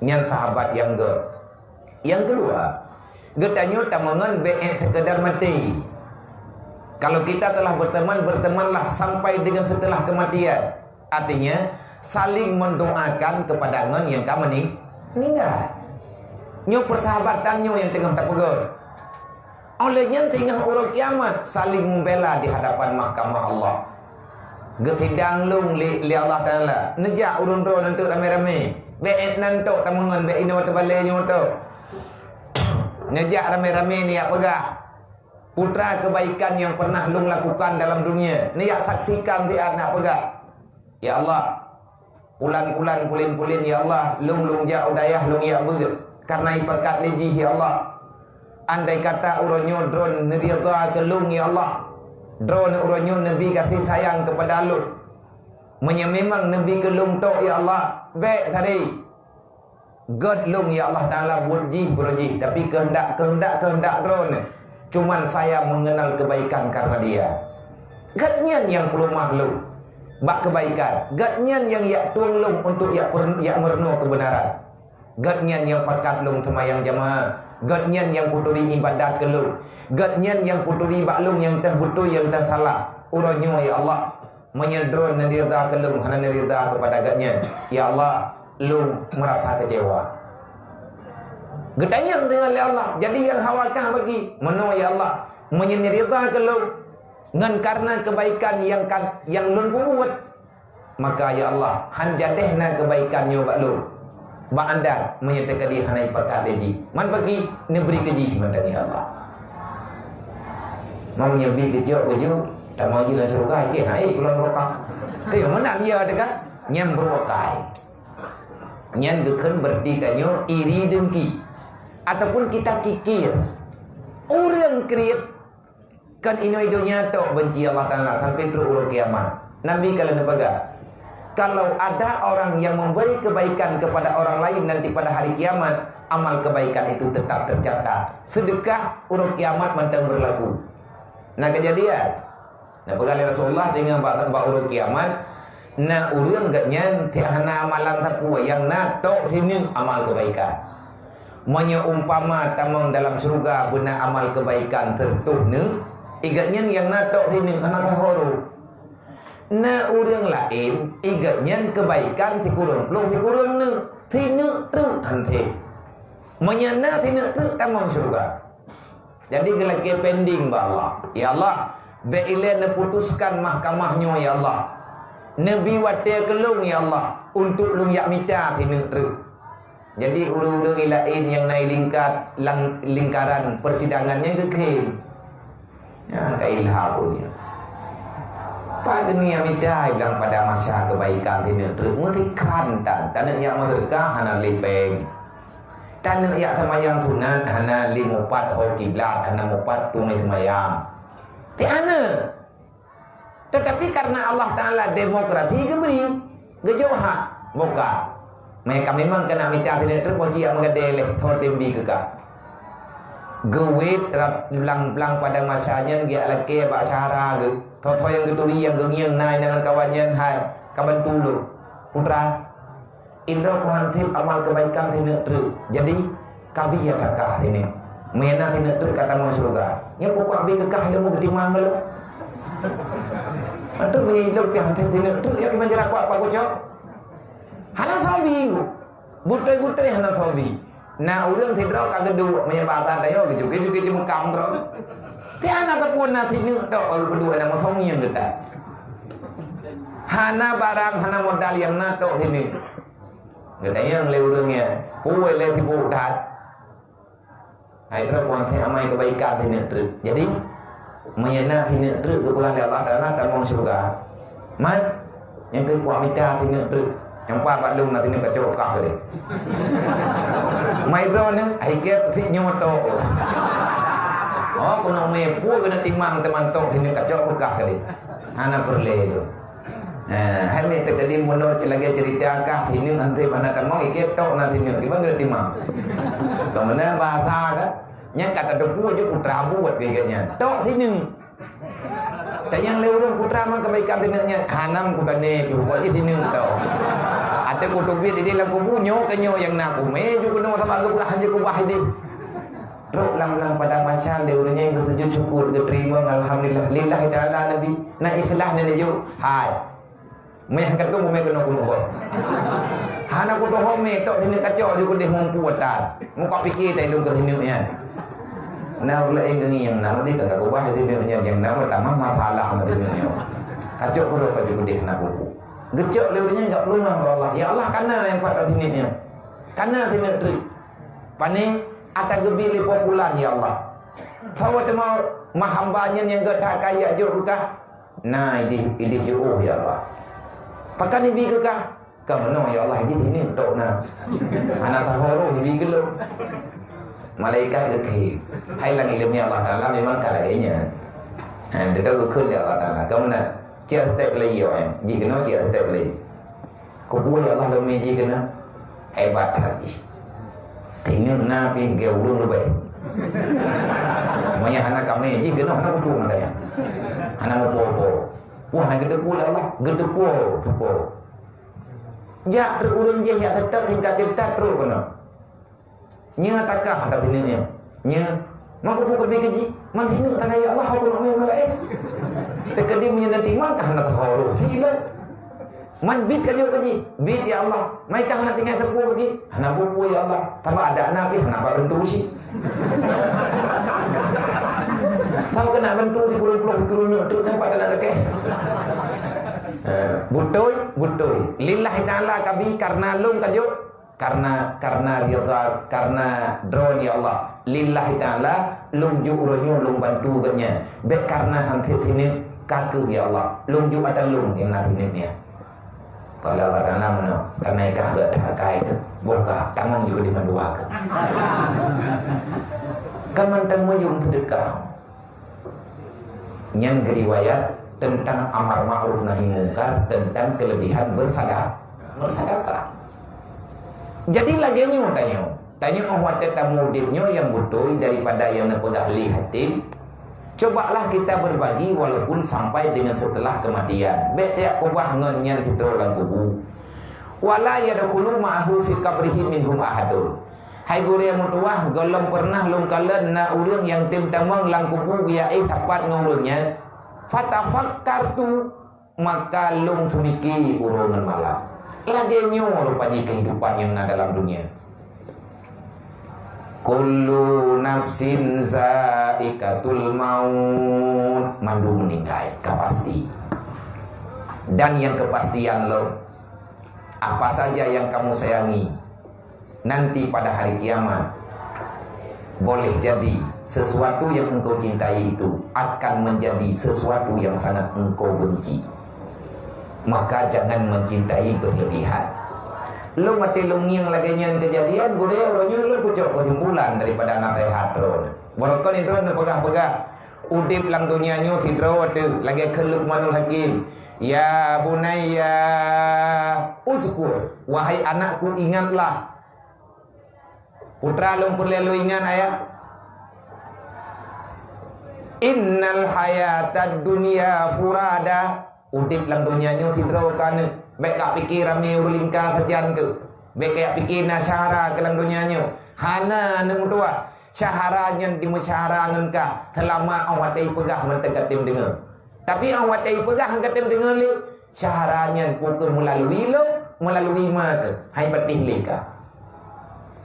nyan sahabat nyang göt. Nyang keudua, geutanyoe tameungon bék ék sekedar maté. Kalau kita telah berteman, bertemanlah sampai dengan setelah kematian. Artinya, saling mendoakan kepada ngon nyang ka meuning-, meninggal. Nyoe persahabatan nyoe nyang teungoh tapeugöt. Óh lheueh nyan teungoh uroe kiamat saling membela di hadapan mahkamah Allah. Geusidang lôn lé, lé Allah Taala. Neujak ureuëng droe nyan teuk ramé-ramé. Bék ék nan tok tameungon, bék inoe teubalée nyoe tok. Neujak ramé-ramé neujak peugah, putra kebaikan nyang pernah lôn lakukan dalam dunia. Neujak saksikan siat neujak peugah, "Ya Allah, pulan-pulan, pulen-pulen, ya Allah, lôn, lôn jak u dayah lôn jak beuet. Karna ipakat lé jih, ya Allah. Andai kata uroe nyoe droeneuh neuridha keu lôn, ya Allah. Droeneuh uroe nyoe neubi gaséh sayang keupada lôn. Meunyoe memang neubi keu lôn tok, ya Allah, bék sabe. Gét lôn, ya Allah Taala, buet jih, buet jih, tapi keuheundak, keuheundak, keuheundak droeneuh. Cuman saya mengenal kebaikan karena dia." Gét nyan nyang peuleumah lôn bak kebaikan. Gét nyan nyang jak tueng lôn untuk jak per-, jak meurunoe keubeunaran. Gét nyan nyang pakat lôn seumayang jamaah. Gét nyan nyang kuturi ibadat keu lôn. Gét nyan nyang kuturi bak lôn nyang teuh beutôi, nyang teuh salah. Uroe nyoe, ya Allah, meunyoe droeneuh neuridha keu lôn, hana neuridha keupada gét nyan, ya Allah, lôn meurasa keucewa. Geutanyong deungon lé Allah, jadi nyang hawa kah bagi, meunoe, ya Allah, meunyoe neuridha keu lôn ngon karna kebaikan nyang ka, nyang lôn peubuet, maka, ya Allah, han jadéh na kebaikan nyoe bak lôn. Bak anda, meunyoe teukeudi hana ipakat lé jih, man bagi neubri keu jih mantong, ya Allah. Meunyoe bi geujok-geujok, tamong jih lam syeuruga, ikeh hai, kulon beurokah. Keu meunan dia teuka, nyan beurokah. Nyan geukheun berarti tanyoe iri dengki. Ataupun kita kikir. Ureuëng kriet Kan inoe donya tok benci Allah Taala sampai trok uroe kiamat. Nabi ka lheueh neupeugah, "Kalau ada orang yang memberi kebaikan kepada orang lain nanti pada hari kiamat, amal kebaikan itu tetap tercatat. Sedekah uroe kiamat mantong berlaku." Nah, kejadian. Nah, peugah lé Rasulullah, teungoh bak, bak uroe kiamat, na ureuëng geuh nyan tiek hana amalan sapeue, nyang na tok sineuk amal kebaikan. Meunyoe umpama tamong dalam syeuruga beuna amal kebaikan teuntôh neuk, i geuh nyan nyang na tok sineuk hana tahoro. Na ureuëng laén, i geuh nyan kebaikan sikureueng plueng sikureueng neuk, sineuk treuk hantom. Meunyoe na sineuk treuk tamong syeuruga. Jadi geulakée pending bak Allah. Ya Allah, bék ilée neuputuskan mahkamah nyoe, ya Allah. Neubi watée keu lôn, ya Allah, untuk lôn jak mita sineuk treuk. Jadi ureuëng-ureuëng laén nyang na i lingkat, lam lingkaran persidangan nyan geukheun. Nyan ka ilha pun nyan. Pat keuneuk jak mita bilang pada masa kebaikan sineuk treuk, meutikan tan, taneuk jak meureuka hana lé péng. Taneuk jak seumayang sunat hana lé mupat ho kiblat, hana mupat teumé seumayang. Tiana. Tetapi karena Allah Taala demokrasi geubri, geujok hak, buka. Maka memang keuneuk mita sineuk treuk, boh jih jak meugadée lé, tho tembi keu ka. Geuwét rat blang-blang pada masa nyan geujak lakée bak syara geuh. Tho-tho nyang geuturi nyang geungieng na inan lam kawan nyan hai, ka bantu lôn. Putra, indroe ku han sép amal kebaikan sineuk treuk. Jadi, kabi nyang takah sineuk. Meunyo na sineuk treuk ka tamong syeuruga. Nyoe pokok abéh keukah ileumu geutimang lom. Antu meunyo ilong pih han sép sineuk treuk, ya kiban jarak kuat pak kucok. Hana sabi ku. Gutôi-gutôi hana sabi. Na ureuëng sidroe ka geuduek meunyo basa tanyoe geucukée-cukée ceumukam droe. Tiana teupeu na sineuk tok ka geupeuduek lam meusoe ngieng geutan. Hana barang, hana modal nyang na tok sineuk. Geutanyong lé ureuëng nyan, "Peue lé sibuk that?" Hai droe kuang teuh amai kebaikan sineuk treuk. Jadi, meunyo na sineuk treuk geupeugah lé Allah Taala tamong syeuruga. Mat, nyang keu kuah mita sineuk treuk. Nyang pa bak lôn na sineuk kacok kah lé. Mai droe nyoe, hai keu treuk nyoe tok. Oh, keuneuk mé peue keuneuk timang teuma tok sineuk kacok kah lé. Hana peureulée lôn. Eh, hai mé teukeudi meunoe lagée cerita kah sineuk han sép hana tamong, ikée tok na sineuk, kiban geutimang. Keu meunan bahasa ka, nyang ka tateupeue jih putra buet keu gét nyan. Tok sineuk. Tanyong lé ureuëng putra man kebaikan sineuk nyan, hanam kutane pih, pokok jih sineuk tok. Até kuteubiet idéh lam kubu, nyoe keu nyoe nyang na kumé ju keunoe sama geupeugah han jeuet kubah idéh. Trok lam-lam pada masa lé ureuëng nyan geusujud syukur, geuteurimong, alhamdulillah, lillahi ta'ala Nabi. Na ikhlas nyan jok, hai. Meh ka tu meh keunoe keunoe. Hana kutohom meh tok sineuk kacok ju keudeh mumpu ata. Muka pike tai dong keu sineuk nyan. Na ureuëng laén geungieng na deh ka gubah sineuk nyan nyang na tamah masalah sineuk nyan. Kacok keunoe ka ju keudeh na buku. Geucok lé ureuëng nyan jak peuleumah bak Allah. Ya Allah, kana nyang pat that hineuk nyan. Kana hineuk treuk. Pane ata geubi lé po pulan, ya Allah. Sawa teuma mah hamba nyan nyang geuh that kaya jok keu kah. Na ideh, ideh jeuôh, ya Allah. Pakon ibi keu kah? Ka meunoe, ya Allah, jih ini tok na. Hana tahoro ibi keu lôn. Malaikat geukheun. Hai lam ileumé Allah Taala memang ka lagée nyan. Ha, deungon geukheun lé Allah Taala. Ka meunan. Cia seutep lé yo, eh. Jih keunoe cia seutep lé. Kubu ya Allah lôn mi jih keunoe. Hebat that jih. Ingat na pih ge ureuëng leubeh. Maya hana kamé jih keunoe hana kubu mata ya. Hana mupo-po. Wah, na geuteupeue lé Allah, geuteupeue, teupeue. Jak trok ureuëng jih jak seutep tingkat tingkat trok keunoe. Nyoe takah ata bineuk nyoe. Nyoe, mako pukon bie keujih, man hineuk tangai ya Allah, aku nak main malah eh. Teukeudi meunyoe nanti mangkah na tahoro. Sila. Man bit ka jok keujih, bit ya Allah. Mai kah na tinggai sapeue keujih, hana peue-peue ya Allah. Taba ada na pih hana ba reuntu usi. Tahu kena bantu di kurung puluh kurung nyoe tu kan pada nak lekeh. Eh, beutôi, beutôi. Lillahi ta'ala kabi karena lôn ka jok. Karena, karena ridha, karena droe ya Allah. Lillahi ta'ala, lôn jok uroe nyoe lôn bantu geuhnyan. Bék karena han that hineuk ka keuh ya Allah. Lôn jok ata lôn nyang na hineuk nyan. Qala Allah Ta'ala meunoe, "Keunaikah gata akai teuh, boh ka tamong jok di mandua keuh." Ka mantong meuyuem seudeukah. Nyang geuriwayat teuntang amar ma'ruf nahi mungkar, teuntang keuleubihan beusada-, beusadakah. Jadi lagée nyoe tanyoe, tanyoe óh watée tameudeb nyoe nyang beutôi daripada nyang neupeugah lé hatim, cobalah kita berbagi walaupun sampai dengan setelah kematian. Bék tajak keubah ngon nyan sidroe lam kubu. Wala yadkhulu ma'ahu fi qabrihi minhum ahadun. Hai gurée meutuwah, gohlom peureunah lôn kalon na ureuëng nyang tem tamong lam kubu geujak éh sapat ngon ureuëng nyan. Fatafakkartu, maka lôn seumiki uroe ngon malam. Lagée nyoe rupa jih keuhidupan nyang na dalam dunia. Kullu nafsin zaikatul maut, mandum meuninggai, ka pasti. Dan nyang keupastian lom, apa saja yang kamu sayangi, nanti pada hari kiamat, boleh jadi sesuatu yang engkau cintai itu akan menjadi sesuatu yang sangat engkau benci. Maka jangan mencintai berlebihan. Lôn maté lôn ngieng lagée nyan keujadian, gurée uroe nyoe lôn kucok keusimpulan daripada naseuhat droe. Barokon droe neupeugah-peugah, udeb lam donya nyoe sidroe teuh lagée kheun Luqmanul Hakim, "Ya bunayya, uzkur, wahai anakku, ingatlah." Putra lôn peureulée lôn ingat ayah. "Innal hayatad dunya furada." Udeb lam donya nyoe sidroe keuh aneuk. Bék ka pike ramé ureuëng lingka sajan keuh. Bék ka pike na syedara keuh lam donya nyoe. Hana aneuk meutuwah. Syedara nyan jimeusyedara ngon kah seulama óh watée ipeugah mantong ka tem deungoe. Tapi óh watée ipeugah han ka tem deungoe lé, syedara nyan pukon meulalui lôn, meulalui ma keuh, han ipatéh lé kah.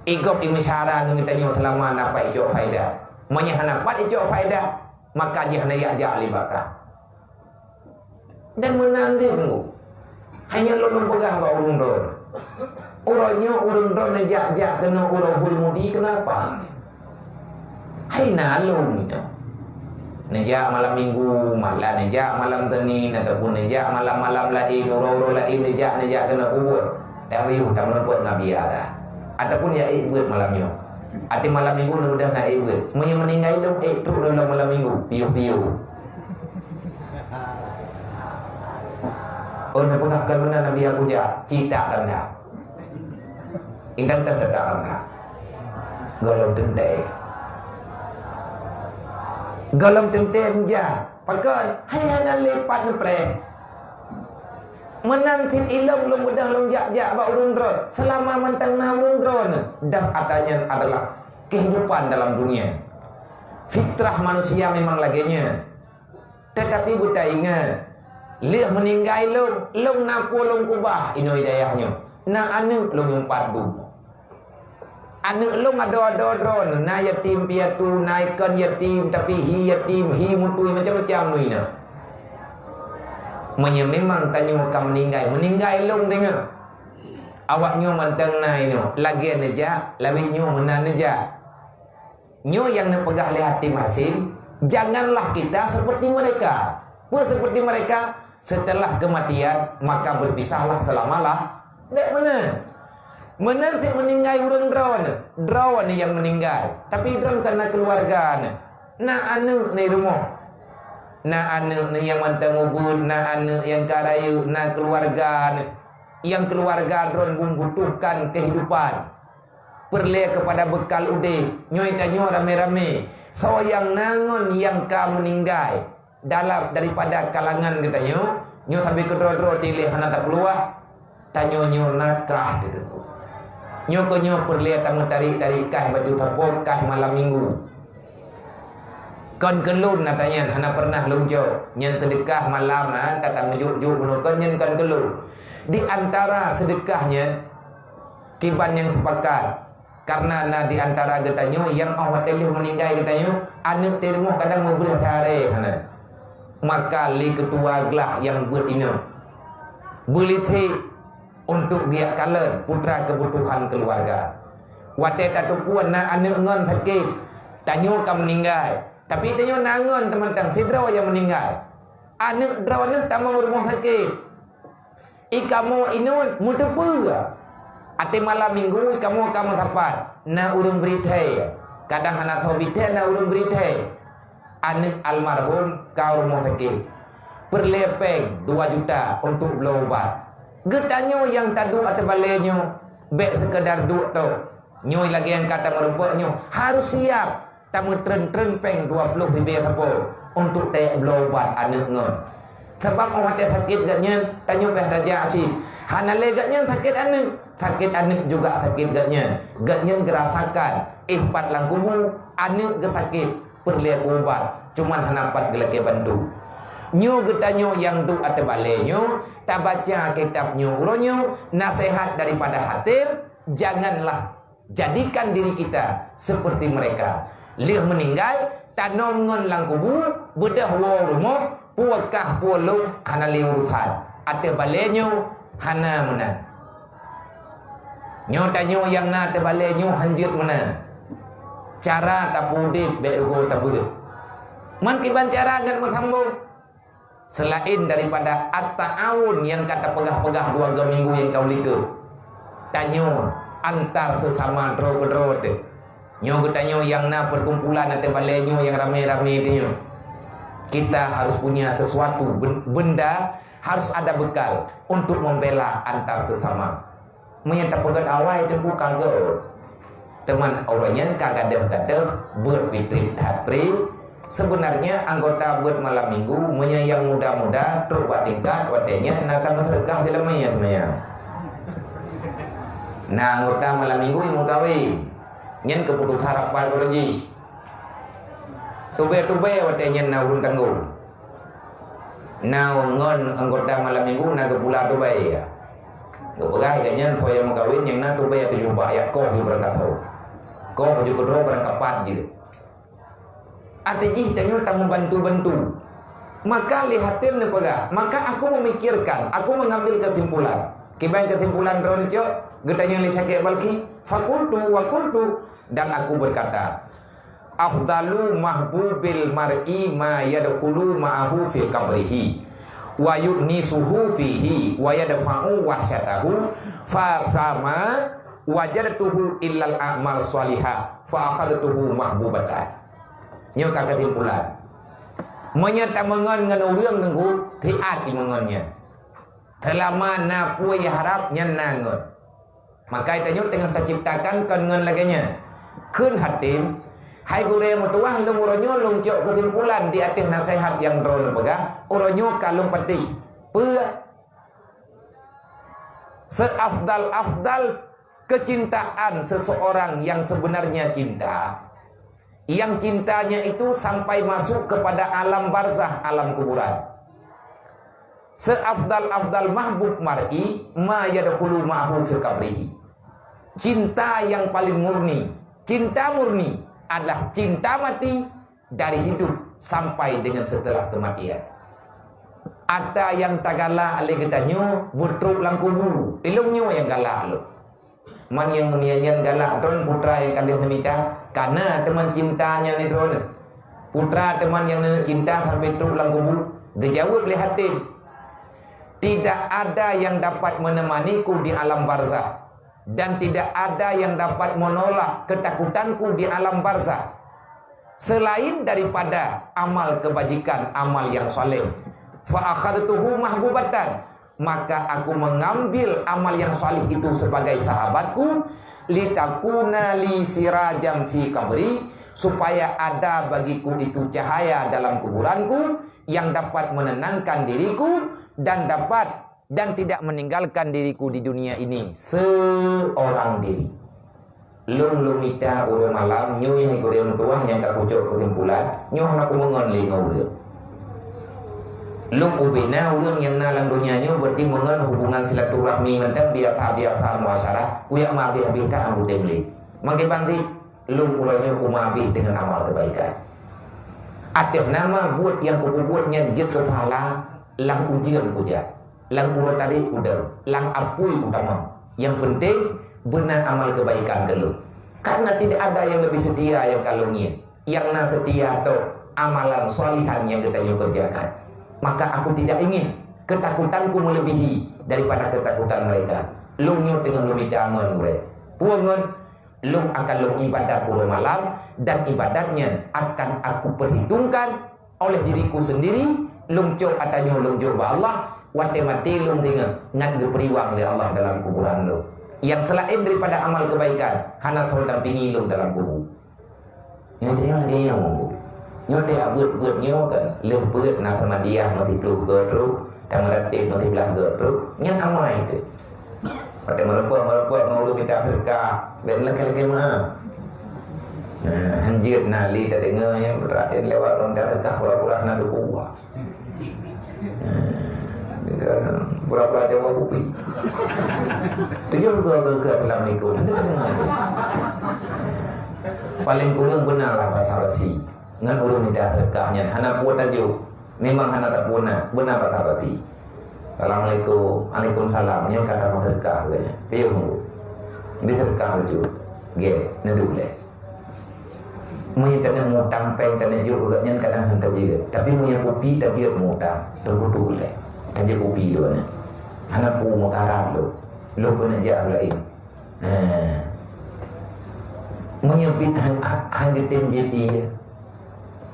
Igob imeusyedara ngon geutanyoe seulama na pat icok faedah. Meunyoe hana pat icok faedah, maka jih hana jak-jak lé bak kah. Dan meunan deuh nyoe, hana lôn peugah bak ureuëng droe. Uroe nyoe ureuëng droe neujak-jak keunoe uroe Hulmudi, keunapa? Hai na lôn nyoe. Neujak malam minggu, malah neujak malam Senin, ataupun neujak malam-malam laén, uroe-uroe laén neujak, neujak keunoe kubur. Dan riuh tameurumpok ngon biasa. Ataupun ya ék beuet malam nyoe. Até malam minggu neudah na ék beuet. Meunyoe meuninggai lôn ék trok lôn malam minggu, piôh-piôh. Oh, neupeugah keu meunan Nabi Abu Jah, cita tanda. Intan tanda tanda. Gohlom teuntée. Gohlom teuntée meujak. Pakon? Hai hana leupah neupreh. Meunan cit ilong lôn beudôh lôn jak-jak bak ureuëng droe. Seulama mantong na ureuëng droe, dan ata nyan adalah kehidupan dalam dunia. Fitrah manusia memang lagée nyan. Tetapi beutaingat, lheueh meuninggai lôn, lôn na peue lôn keubah inoe di dayah nyoe. Na aneuk lôn nyang pat dum. Aneuk lôn adoe-adoe droe, na yatim piatu, na ikon yatim, tapi hi yatim, hi mutui, macam-macam nui na. Meunyoe memang tanyoe ka meuninggai, meuninggai lôn deungoe. Awak nyoe mantong na inoe, lagée neujak, lawét nyoe meunan neujak. Nyoe nyang neupeugah lé Hatim Hasim, janganlah kita seperti mereka. Peue seperti mereka? Setelah kematian, maka berpisahlah selamalah. Bék meunan. Meunan cit meuninggai ureuëng droeneuh. Droeneuh nyang meuninggai. Tapi droeneuh ka na keuluwarga neuh. Na aneuëk neuh rumoh. Na aneuëk neuh nyang mantong ubit, na aneuëk nyang ka rayeuk, na keuluwarga neuh. Nyang keuluwarga droeneuh membutuhkan kehidupan. Peureulée keupada beukal udeb. Nyoe tanyoe ramé-ramé. Soe nyang na ngon nyang ka meuninggai? Dalam daripada kalangan geutanyoe, nyoe sabe keudroe-droe tiléh hana tapeuluah, tanyoe nyoe nakah teuh. Nyoe keuh nyoe peureulée tameutarék-tarék kah baju sapo kah malam minggu. Kon keu lôn na tanyan hana pernah lôn jok, nyang teudeukah malam na ka tameujok-jok bunoe kon nyan kon keu lôn. Di antara seudeukah nyan, kiban nyang sepakat, Kareuna na di antara geutanyoe nyang óh watée lheueh meuninggai geutanyoe, aneuëk teurimong kadang meubeuet sehari hana. Maka lé keutua glah nyang beuet inong, beulithek untuk geujak kalon putra keubutuhan keuluwarga. Watée tateupeue na aneuëk ngon sakét, tanyoe ka meuninggai, tapi tanyoe na ngon teumantong sidroe nyang meuninggai. Aneuëk droeneuh tamong rumoh sakét. I kamoe inong meuteupeue. Até malam minggu i kamoe ka meusapat, na ureuëng bri thée. Kadang hana soe bri thée, na ureuëng bri thée. Aneuëk almarhum ka rumoh sakét. Peureulée péng dua juta untuk bloe ubat. Geutanyoe nyang taduek ateueh balée nyoe, bék seukeudar duek tok. Nyoe lagée nyang ka tameurumpok nyoe harôh siab. Tameutreun-treun péng dua ploh ribée sapo untuk tayue bloe ubat aneuëk ngon. Sabab óh watée sakét geuhnyan, tanyoe beh raja asie. Hana lé geuhnyan sakét aneuëk, sakét aneuëk juga sakét geuhnyan. Geuhnyan geurasakan, éh pat lam kubu, aneuëk geusakét, peureulée ubat, cuman hana pat geulakée bantu. Nyoe geutanyoe nyang duek ateueh balée nyoe, tabaca kitab nyoe uroe nyoe, naseuhat daripada Hatim, janganlah jadikan diri kita seperti mereka. Lheueh meuninggai, tanom ngon lam kubu, beudôh woe rumoh, peue kah peue lôn hana lé urusan. Ateueh balée nyoe hana meunan. Nyoe tanyoe nyang na ateueh balée nyoe hanjeuet meunan. Cara tapeudeb bék ugoe tabeuet. Man kiban cara ngon meusambong. Seulaén daripada at-ta'awun nyang ka tapeugah-peugah dua go minggu nyang ka u likot, tanyoe antar seusama droe keudroe teuh. Nyoe geutanyoe nyang na peukumpulan ateueh balée nyoe nyang ramé-ramé teuh nyoe. Kita harus punya sesuatu ben-, benda, harus ada bekal untuk membela antar sesama. Meunyoe tapeugét awai teungku ka gét. Teuma uroe nyan ka gadôh-gadôh beuet fitri that pri. Sebenarnya anggota beuet malam minggu, meunyoe nyang muda-muda trok bak tingkat watée nyan na tameuseudeukah sileumèe seumuanya. Na anggota malam minggu nyang meukawen, nyan keuputosan rapat uroe jih. Tubée-tubée watée nyan na ureuëng tanggong. Na ngon anggota malam minggu na geupula tubée. Geupeugah lagée nyan, soe nyang meukawen nyang na tubée tujoh bak, jak koh ju beurangkat ho. Koh ju keudroe beurangkat pat jeuet. Até jih tanyoe tameubantu-bantu. Maka lé Hatim neupeugah, maka aku memikirkan, aku mengambil kesimpulan. Kiban kesimpulan droeneuh cok, geutanyoe lé Syekh Balkhi, fakultu wa kultu, dan aku berkata, afdalu mahbubil mar'i ma yadkhulu ma'ahu fi qabrihi, wa yu'nisuhu fihi, wa yadfa'u wahsyatahu, fa fama wajadtuhu illal a'mal shalihah, fa akhadtuhu mahbubatan. Nyoe ka keusimpulan. Meunyoe tameungon ngon ureuëng teungku, siat jimeungon nyan. Seulama na peue jiharab, nyan na ngon. Maka tanyoe teungoh taciptakan kon ngon lagée nyan. Kheun Hatim, hai gurée meutuwah, lôn uroe nyoe lôn cok keusimpulan di ateueh naseuhat nyang droeneuh peugah, uroe nyoe ka lôn patéh. Peue? Seafdal-afdal keucintaan seseorang yang sebenarnya cinta, yang cintanya itu sampai masuk kepada alam barzah, alam kuburan. Seafdal-afdal mahbub mar'i ma yadkhulu ma'ahu fi qabrihi. Cinta yang paling murni, cinta murni adalah cinta mati dari hidup sampai dengan setelah kematian. Ata nyang tagalak lé geutanyoe beutrok lam kubu. Ilong nyoe nyang galak lom. Man nyang nyan galak droe putra nyang ka lheueh neumita, kana teuma cinta nyan lé droe. Putra teuma nyang neuneuk cinta sampai trok lam kubu, geujaweueb lé Hatim, "Tidak ada yang dapat menemaniku di alam barzakh, dan tidak ada yang dapat menolak ketakutanku di alam barzakh selain daripada amal kebajikan, amal yang saleh. Fa akhadtuhu mahbubatan, maka aku mengambil amal yang saleh itu sebagai sahabatku, litakuna li sirajan fi qabri, supaya ada bagiku itu cahaya dalam kuburanku yang dapat menenangkan diriku dan dapat, dan tidak meninggalkan diriku di dunia ini seorang diri." Lôn, lôn mita uroe malam nyoe hai gurée meutuwah nyang ka kucok keusimpulan, nyoe hana kumeungon lé ngon ureuëng. Lôn ubé na ureuëng nyang na lam donya nyoe, berarti meungon hubungan silaturahmi mantong, biasa-biasa muasyarah, kuyak meuhabéh-habéh that anggota lé. Makai banti, lôn uroe nyoe kumeubéh deungon amal keubaikan. Ateueh nama buet nyang kupeubeuet nyan jeuet keu pahala, lam ujeuen kujak, lam uroe tarek kudong, lam apui kutamong. Nyang peunteng, beuna amal keubaikan keu lôn. Karena tidak ada yang lebih setia nyang ka lôn ngieng. Nyang na seutia tok amalan shalihan nyang geutanyoe keureujakan. Maka aku tidak ingin ketakutanku melebihi daripada ketakutan mereka. Lôn nyoe teungoh lôn mita ngon ureuëng. Peue ngon? Lôn akan lôn ibadat uroe malam, dan ibadat nyan akan aku perhitungkan oleh diriku sendiri. Lôn cok ata nyoe lôn jok bak Allah, watée maté lôn deungoe ngat geupeuriwang lé Allah dalam kuburan lôn. Nyang selain daripada amal keubaikan, hana soe dampingi lôn dalam kubu. Nyoe teurimong lagée nyoe, Teungku. Nyoe teuh beuet-beuet nyoe kan, lheueh beuet na Samadiyah meuti ploh goe trok, dan meuratéb meuti blaih goe trok, nyan amai teuh. Watée meurumpok-meurumpok ngon ureuëng mita seudeukah, bék lakée-lakée meu'ah. Nah, hanjeuet na lé tadeungoe nyan, beuratéb lewat ureuëng mita seudeukah, pura-pura na duek uak. Pura-pura cawa kupi. Tujoh goe keu assalamualaikum. Hana deungoe. Paléng kureueng beuna lah basa-basi ngon ureuëng mita seudeukah nyan. Hana peue tajok. Memang hana tapue na, beuna basa-basi. Assalamualaikum. Waalaikumsalam. Nyoe ka tamong seudeukah, katanya. Piôh, Bu. Bri seudeukah bacut. Gét, neuduek lé. Meunyoe taneuk mutang péng taneuk jok keu gobnyan kadang han tajeuet. Tapi meunyoe kupi tajeuet mutang, teungku tu ulée. Tajeuet kupi dua nyan. Hana peue meukarat lôn. Lôn keuneuk jak laén. Ha. Meunyoe biet han, han, han geutem jieb ié,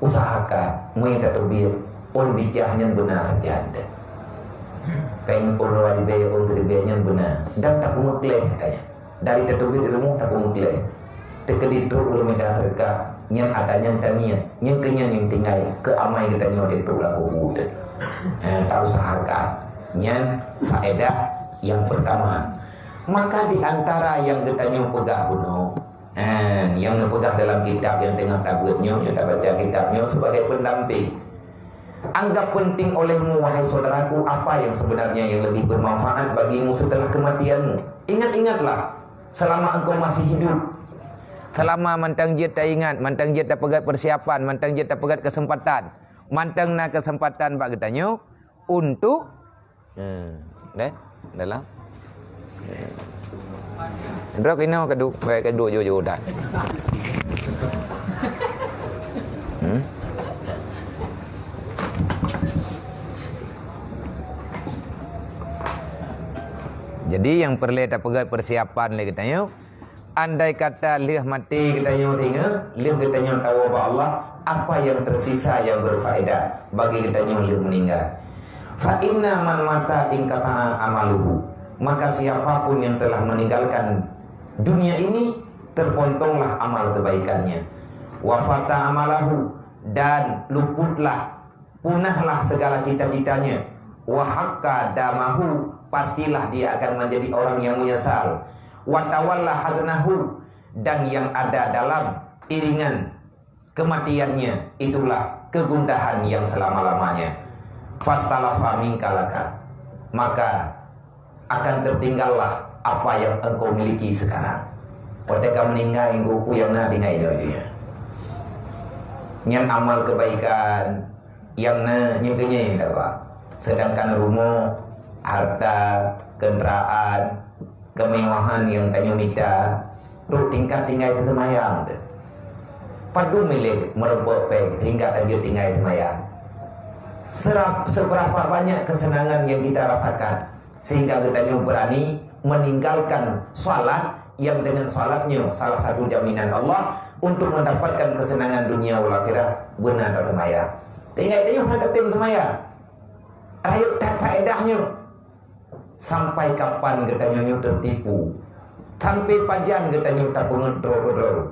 usahakan meunyoe tateubiet, ôn bijah nyan beuna sajan deh. Kain ôn dua ribée, ôn siribée nyan beuna. Dan tapeumeukleh katanya. Dari tateubiet di rumoh tapeumeukleh. Teukeudi trok ureuëng mita seudeukah, nyan ata nyan taniet, nyan keu nyan nyang tinggai keu amai geutanyoe di trok lam kubu teuh. Eh, tausahakan. Nyan faedah nyang peurtama. Maka di antara nyang geutanyoe peugah bunoe, eh, nyang neupeugah dalam kitab nyang teungoh tabeuet nyoe, nyang tabaca kitab nyoe sebagai pendamping. Anggap penting olehmu, wahai saudaraku, apa yang sebenarnya yang lebih bermanfaat bagimu setelah kematianmu. Ingat-ingatlah, selama engkau masih hidup. Selama mantong jeuet taingat, mantong jeuet tapeugét persiapan, mantong jeuet tapeugét kesempatan, mantong na kesempatan bak geutanyoe untuk, hmm, deh, dalam. Droe keunoe ka duek, ka duek jujur that. Hmm? Jadi, nyang peureulée tapeugét persiapan lé geutanyoe, andai kata lheueh maté geutanyoe, ingat, lheueh geutanyoe tawoe bak Allah, apa yang tersisa yang berfaedah bagi geutanyoe lheueh meuninggai? Fa inna man mata inqata'a amaluhu. Maka siapa pun yang telah meninggalkan dunia ini, terpontonglah amal kebaikannya. Wa fata amalahu, dan luputlah, punahlah segala cita-citanya. Wa haqqa damahu, pastilah dia akan menjadi orang yang menyesal. Wa tawalla haznahu, dan yang ada dalam iringan kematiannya itulah kegundahan yang selama-lamanya. Fastalafa minka laka, maka akan tertinggallah apa yang engkau miliki sekarang. Watée ka meuninggai, engkau nyang na tinggai nyoe donya. Nyan amal kebaikan nyang na nyoe keuh nyang dapat. Sedangkan rumoh, harta, kendaraan, kemewahan nyang tanyoe mita, rot tingkat tinggai teuseumayang teuh. Padum milék meurumpok péng sehingga tanyoe tinggai seumayang. Serap-, seberapa banyak kesenangan yang kita rasakan sehingga geutanyoe berani meninggalkan salat yang dengan salat nyoe salah satu jaminan Allah untuk mendapatkan kesenangan dunia wal akhirah, beuna taseumayang. Tinggai tanyoe hana tatem seumayang. Rayeuk that faedah nyoe. Sampai kapan geutanyoe nyoe teutipu? Sampai pajan geutanyoe tapeungeut droe keudroe?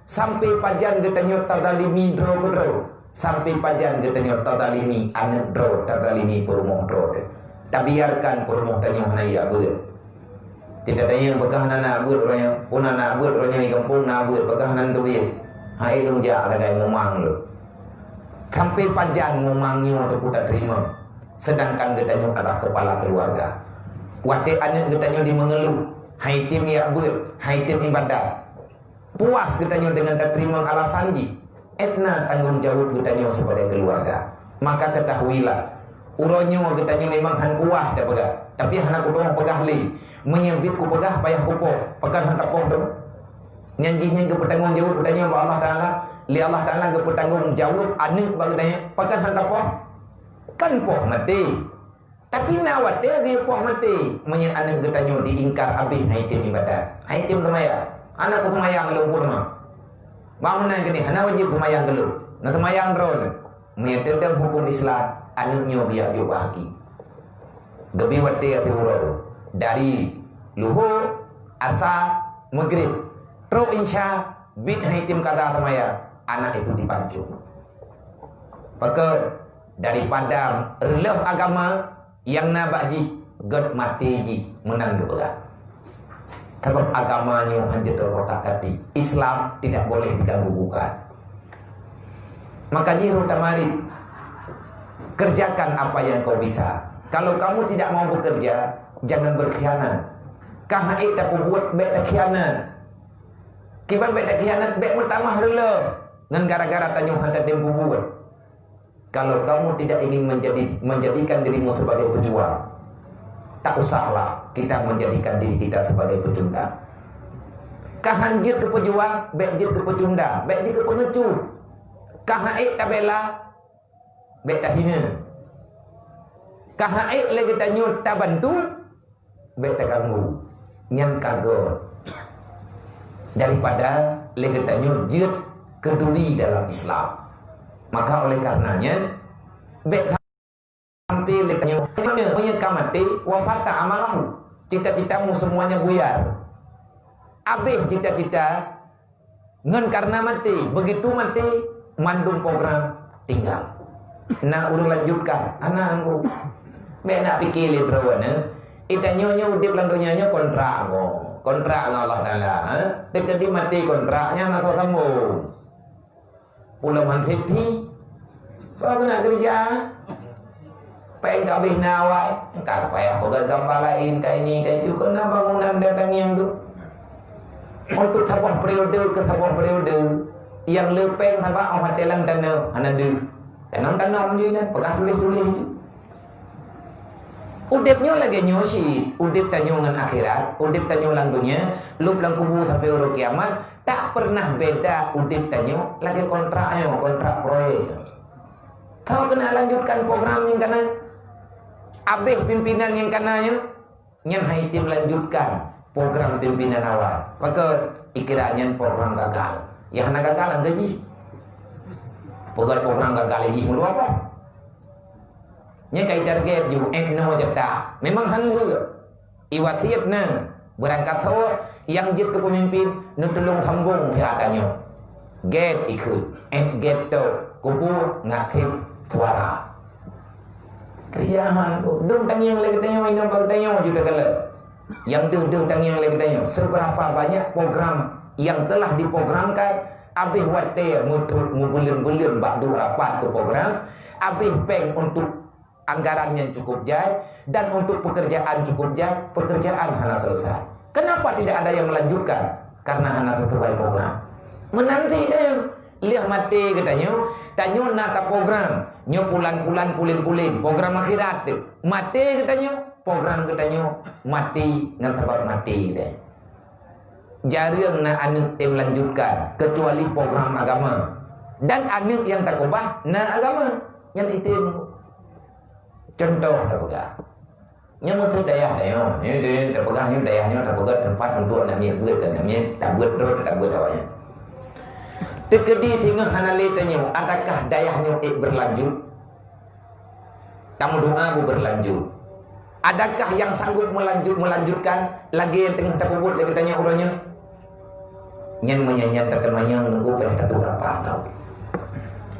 Sampai pajan geutanyoe tazalimi droe keudroe? Sampai pajan geutanyoe tazalimi aneuk droe, tazalimi peurumoh droe? Tabiarkan peurumoh tanyoe hana jak beuet. Tidak ada nyang peugah na, na beuet uroe nyoe, pun na, na beuet uroe nyoe, di gampông na beuet, peugah nan teubiet. Hai lôn jak sagai mumang lôn. Sampai pajan mumang nyoe teupeu tateurimong, sedangkan geutanyoe adalah kepala keluarga. Watée aneuk geutanyoe jimeungeuluh, hai tem jak beuet, hai tem ibadat, puas geutanyoe dengan tateurimong alasan jih, étna tanggong jaweueb geutanyoe sebagai keluarga. Maka ketahuilah, uroe nyoe geutanyoe memang han puas tapeugah, tapi hana kutueng peugah lé. Meunyoe biet kupeugah payah kupoh, pakon han tapoh teuma? Nyan jih nyang geupeutanggong jaweueb geutanyoe bak Allah Taala. Lé Allah Taala geupeutanggong jaweueb aneuk bak geutanyoe, pakon han tapoh? Kan poh maté. Tapi na watée geupoh maté, meunyoe aneuk geutanyoe diingkar habéh, hai tem ibadat, hai tem seumayang. Hana peuseumayang lôn pun mah. Bak meunan keuneuk hana wajéb seumayang keu lôn. Na seumayang droeneuh. Meunyoe teuntang huköm Islam, aneuk nyoe bijak jok bak hakim. Geubri watée ateueh uroe, dari luho, asa, meugrib, trok insya, biet hai tem kada seumayang, anak itu dipancung. Pakon? Daripada reuloh agama nyang na bak jih, gét maté jih meunan geupeugah. Sabab agama nyoe hana jeuet rot that até. Islam tidak boleh diganggu gugat. Maka jih rot tamarit, kerjakan apa yang kau bisa. Kalau kamu tidak mau bekerja, jangan berkhianat. Ka hana tapeubuet, bék takhianat. Kiban bék takhianat, bék meutamah reuloh ngon gara-gara tanyoe hana tem peubuet. Kalau kamu tidak ingin menjadi, menjadikan dirimu sebagai pejuang, tak usahlah kita menjadikan diri kita sebagai pecundang. Ka han jeuet keu pejuang, bék jeuet keu pecundang, bék jeuet keu peungecut. Ka han ék tabela, bék tahina. Ka han ék lé geutanyoe tabantu, bék taganggu. Nyan ka gét daripada lé geutanyoe jeuet keu duri dalam Islam. Maka oleh karenanya, bék sampai lé geutanyoe, meunyoe ka maté, wafata amalahu. Cita-citamu semuanya buyar. Habéh cita-cita, ngon karena maté, begitu maté, mandum program tinggal. Na ureuëng lanjutkan, hana anggô. Bék na pike lé droeneuh, eh. Geutanyoe nyoe udeb lam donya nyoe kontrak ngon, kontrak ngon Allah Taala, eh. Teukeudi maté kontrak nyan na sambong. Pulo mantri pi. Kau kena kerja. Péng ka habéh na awai, ka payah peugah gambar laén, ka ini, ka itu, keu na bangunan dan tangieng tu. Untuk saboh periode keu saboh periode, nyang le péng saban 'oh watée lam tanoh hana deuh. Tanong-tanong jih nyan, peugah tuléh-tuléh jih. Udeb nyoe lagée nyoe cit, udeb tanyoe ngon akhirat, udeb tanyoe lam donya, lheueh lam kubu sampoe uroe kiamat, tak pernah beda udeb tanyoe lagée kontrak nyoe, kontrak proyek. Kau kena lanjutkan program nyang kana. Habéh pimpinan nyang kana nyan, nyan hai tem lanjutkan program pimpinan awai. Pakon? Ikira nyan program gagal. Nyang hana gagal hana jih. Peugah program gagal jih meuluwa apa? Nyan kai target ju, eh, nyoe jatah. Memang han lheueh. Iwasiet na, beurangkat soe nyang jeuet keu peumimpin, neutulông sambong siat tanyoe. Gét ikheun, eh, gét tok, kubu ngakhém suara. Keuyahan ku, dum tangieng lé geutanyoe, inong bak geutanyoe ju teukalon. Nyang deuh-deuh tangieng lé geutanyoe, seberapa banyak program yang telah diprogramkan, habéh watée meutu-, meubuleuen-buleuen bak duek rapat keu program, habéh péng untuk anggaran nyang cukup jai, dan untuk pekerjaan cukup jai, pekerjaan hana selesai. Kenapa tidak ada yang melanjutkan? Karena hana sesuai program. Menanti deh. Lheueh maté geutanyoe, tanyoe na taprogram. Nyoe pulan-pulan pulen-pulen, program akhirat teuh. Maté geutanyoe, program geutanyoe maté ngon sabab maté deh. Jareueng na aneuk tem lanjutkan, kecuali program agama. Dan aneuk nyang takeubah na agama. Nyan item. Contoh tapeugah. Nyoe meuteuk dayah tanyoe. Nyoe, nyoe, tapeugah nyoe dayah nyoe, tapeugah teumpat untuk aneuk miet beuet, aneuk miet tabeuet droe, tabeuet awaknyan. Teukeudi singoh hana lé tanyoe, adakah dayah nyoe ék berlanjut? Tameudoa beu berlanjut. Adakah nyang sanggup melanjut, melanjutkan lagée nyang teungoh tapeubuet lé geutanyoe uroe nyoe? Nyan meunyan nyan tateumanyong nunggu payah taduek rapat tau.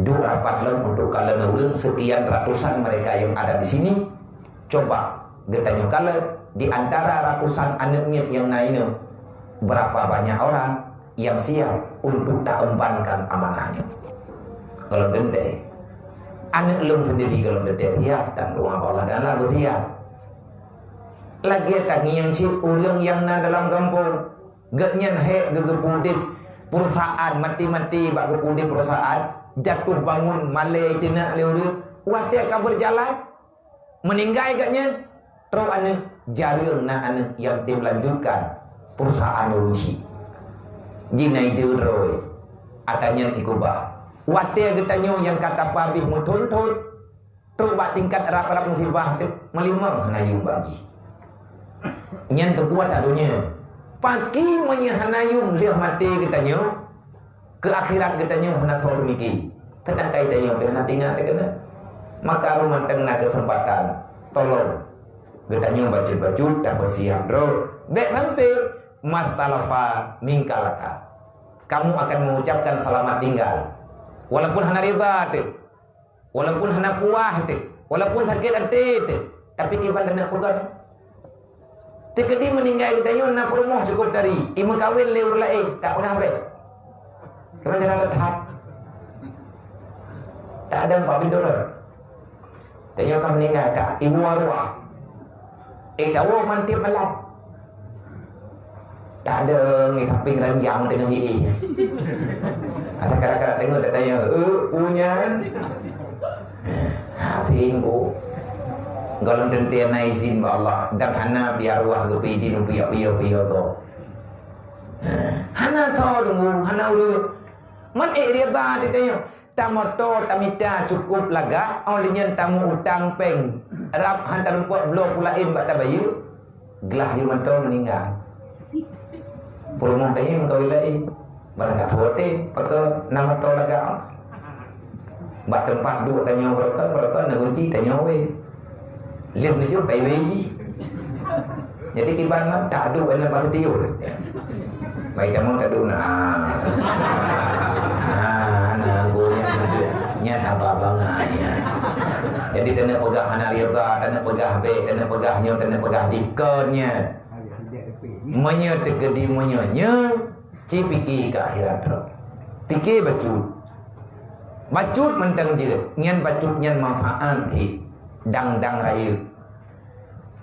Duek rapat lom untuk kalon ureuëng sekian ratusan mereka yang ada di sini. Coba geutanyoe kalon di antara ratusan aneuk miet nyang na inoe, berapa banyak orang yang siap untuk taembankan amanah nyoe? Kalau teuntée, aneuk lôn sendiri kalau teuntée siap, dan doa bak Allah Taala beusiap. Lagée tangieng cit ureuëng nyang na dalam gampông, gobnyan hék geugeupudeb perusahaan, mati-mati bak geupudeb perusahaan, jatuh bangun, malée teunak lé ureuëng, watée ka berjalan, meuninggai gobnyan, trok aneuk, jareueng na aneuk nyang tem lanjutkan perusahaan ureuëng chik. Jina ideuh droe, ata nyan ikeubah. Watée geutanyoe nyang ka tapabéh meuthon-thon, trok bak tingkat rab-rab musibah teuh, meulimong hana yuem bak jih. Nyan teukuat donya. Pakri meunyoe hana yuem lheueh maté geutanyoe, keu akhirat geutanyoe hana tho teumiki. Teutangkai tanyoe pih hana teuingat teukeuna. Maka rumoh teuh na keuseumpatan, tolong geutanyoe bacut-bacut tapeusiap droe. Bék sampai mastalafa mingkalaka. Kamu akan mengucapkan selamat tinggal. Walaupun hana rida teuh. Walaupun hana puah teuh, walaupun sakét até teuh, tapi kiban teunak peugah. Teukeudi meuninggai geutanyoe na peurumoh cukup tari, imeukawen lé ureuëng laén, tak peugah beh. Kiban cara that. Tak ada empat pintu lor. Tanyoe ka meuninggai, ka ibu arwah. Eh, tawoe mantip malam. Tak ada ngi samping ranjang tengah hiih. Ada kadang-kadang tengok tak tanya, "Eh, punya?" Hati engko. Golom teuntée na izin bak Allah dan hana biar wah geupeu izin untuk yak piyo-piyo go. Hana tho deungoe, hana ureuëng. Man ék rida ditanya. Tamoto tamita cukup lagak, óh lheueh nyan tamu-utang péng. Rab han talumpok bloe pulaén bak tabayeue, glah yue mantong meuninggai. Peurumoh tanyong kawin laén, barang ka tuwoe tém, pakon na moto lagak. Bak teumpat duek tanyoe barokon, barokon na gunci tanyoe wéh. Lheueh meujeuet bai wéh jih. Jadi kiban nyan tak duek aneuk bak tiur. Bai kamoe tak duek na. Ah, na goyang meujeuet. Nyan haba bangai nyan. Jadi keuneuk peugah hana rida, keuneuk peugah bék, keuneuk peugah nyoe, keuneuk peugah jih kon nyan. Meunyoe teukeudi meunyoe nyoe, ci pike keu akhirat droe. Pike bacut. Bacut mantong jeuet, nyan bacut nyan manfaat hé dang-dang rayeuk.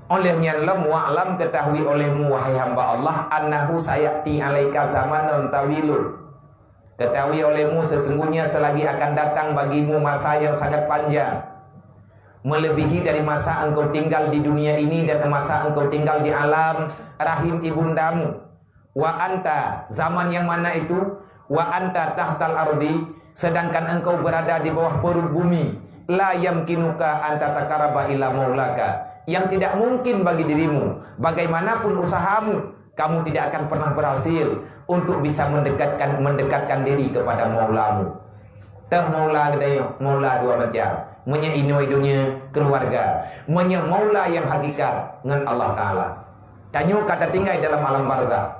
Óh lheueh nyan lom, wa'lam, ketahui olehmu, wahai hamba Allah, annahu sayati alaika zamanun tawilun. Ketahui olehmu, sesungguhnya selagi akan datang bagimu masa yang sangat panjang, melebihi dari masa engkau tinggal di dunia ini dan masa engkau tinggal di alam rahim ibundamu. Wa anta, zaman yang mana itu? Wa anta tahtal ardi, sedangkan engkau berada di bawah perut bumi. La yamkinuka an tatakaraba ila maulaka, yang tidak mungkin bagi dirimu, bagaimanapun usahamu, kamu tidak akan pernah berhasil untuk bisa mendekatkan, mendekatkan diri kepada maulamu. Teuh maula geutanyoe, maula dua macam. Meunyoe inoe donya, keluarga. Meunyoe maula yang hakikat ngon Allah Taala. Tanyoe ka tatinggai dalam alam barzakh.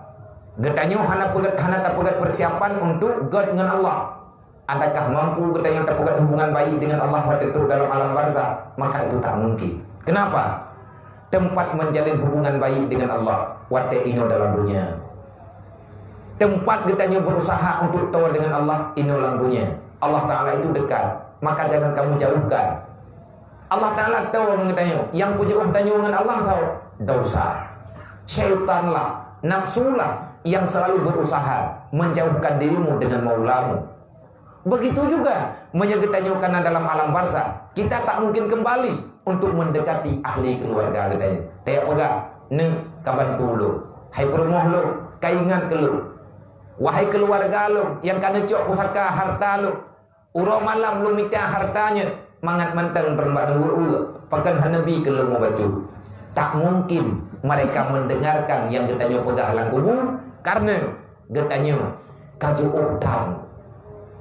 Geutanyoe hana peugét, hana tapeugét persiapan untuk gét ngon Allah. Adakah mampu geutanyoe tapeugét hubungan baik dengan Allah watée trok dalam alam barzakh? Maka itu tak mungkin. Kenapa? Tempat menjalin hubungan baik dengan Allah watée inoe dalam dunia. Tempat geutanyoe berusaha untuk toe dengan Allah inoe lam dunia. Allah Taala itu dekat, maka jangan kamu jauhkan. Allah Taala tahu ngon geutanyoe, nyang peujeuet tanyoe ngon Allah tahu. Dosa. Syaitan lah, nafsu lah yang selalu berusaha menjauhkan dirimu dengan maulamu. Begitu juga, meunyoe geutanyoe kana dalam alam barzakh, kita tak mungkin kembali untuk mendekati ahli keluarga geutanyoe. Tapeugah, "Neuk, ka bantu lôn. Hai peurumoh lôn, ka ingat keu lôn. Wahai keluarga lôn nyang ka neucok pusaka harta lôn, uroe malam lôn mita harta nyan mangat mantong teureumbak neueu-eu, pakon hana bi keu lôn mubacut." Tak mungkin mereka mendengarkan nyang geutanyoe peugah lam kubu, karena geutanyoe ka jiôh tham.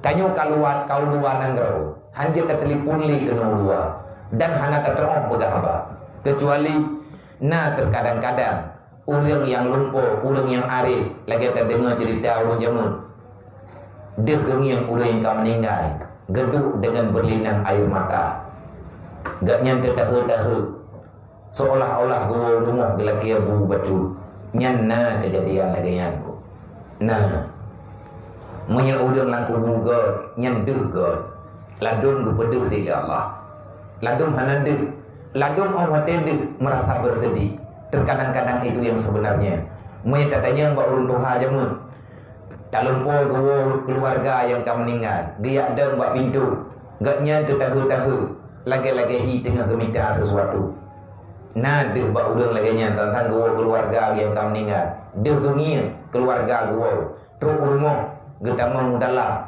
Tanyoe ka luwa, ka u luwa nanggroe, hanjeuet tateulepon lé keunoe u luwa, dan hana tateu'oh peugah haba. Keucuali na teukadang-kadang ureuëng nyang lumpoe, ureuëng nyang arif, lagée tadeungoe ceurita ureuëng jameun. Deuh geungieng ureuëng nyang ka meuninggai, geuduek deungon beurlinan air mata. Gobnyan teutahe-tahe, seolah-olah geuwoe rumoh geulakée bu bacut. Nyan na keujadian lagée nyan. Na. Meunyoe ureuëng lam kubu göt, nyan deuh göt. Ladôm geupeudeuh lé Allah. Ladôm hana deuh. Ladôm óh watée deuh meurasa beuseudeh. Teukadang-kadang itu nyang seubeunarnya. Meunyoe tatanyong bak ureuëng tuha jameun, talumpoe geuwoe keuluwarga nyang ka meuninggai, geujak dong bak pintoe, gobnyan teutahe-tahe, lagée-lagée hi teungoh geumita sesuatu. Na deuh bak ureuëng lagée nyan tantang geuwoe keuluwarga nyang ka meuninggai. Deuh geungieng keuluwarga geuwoe, trok u rumoh, geutamong u dalam.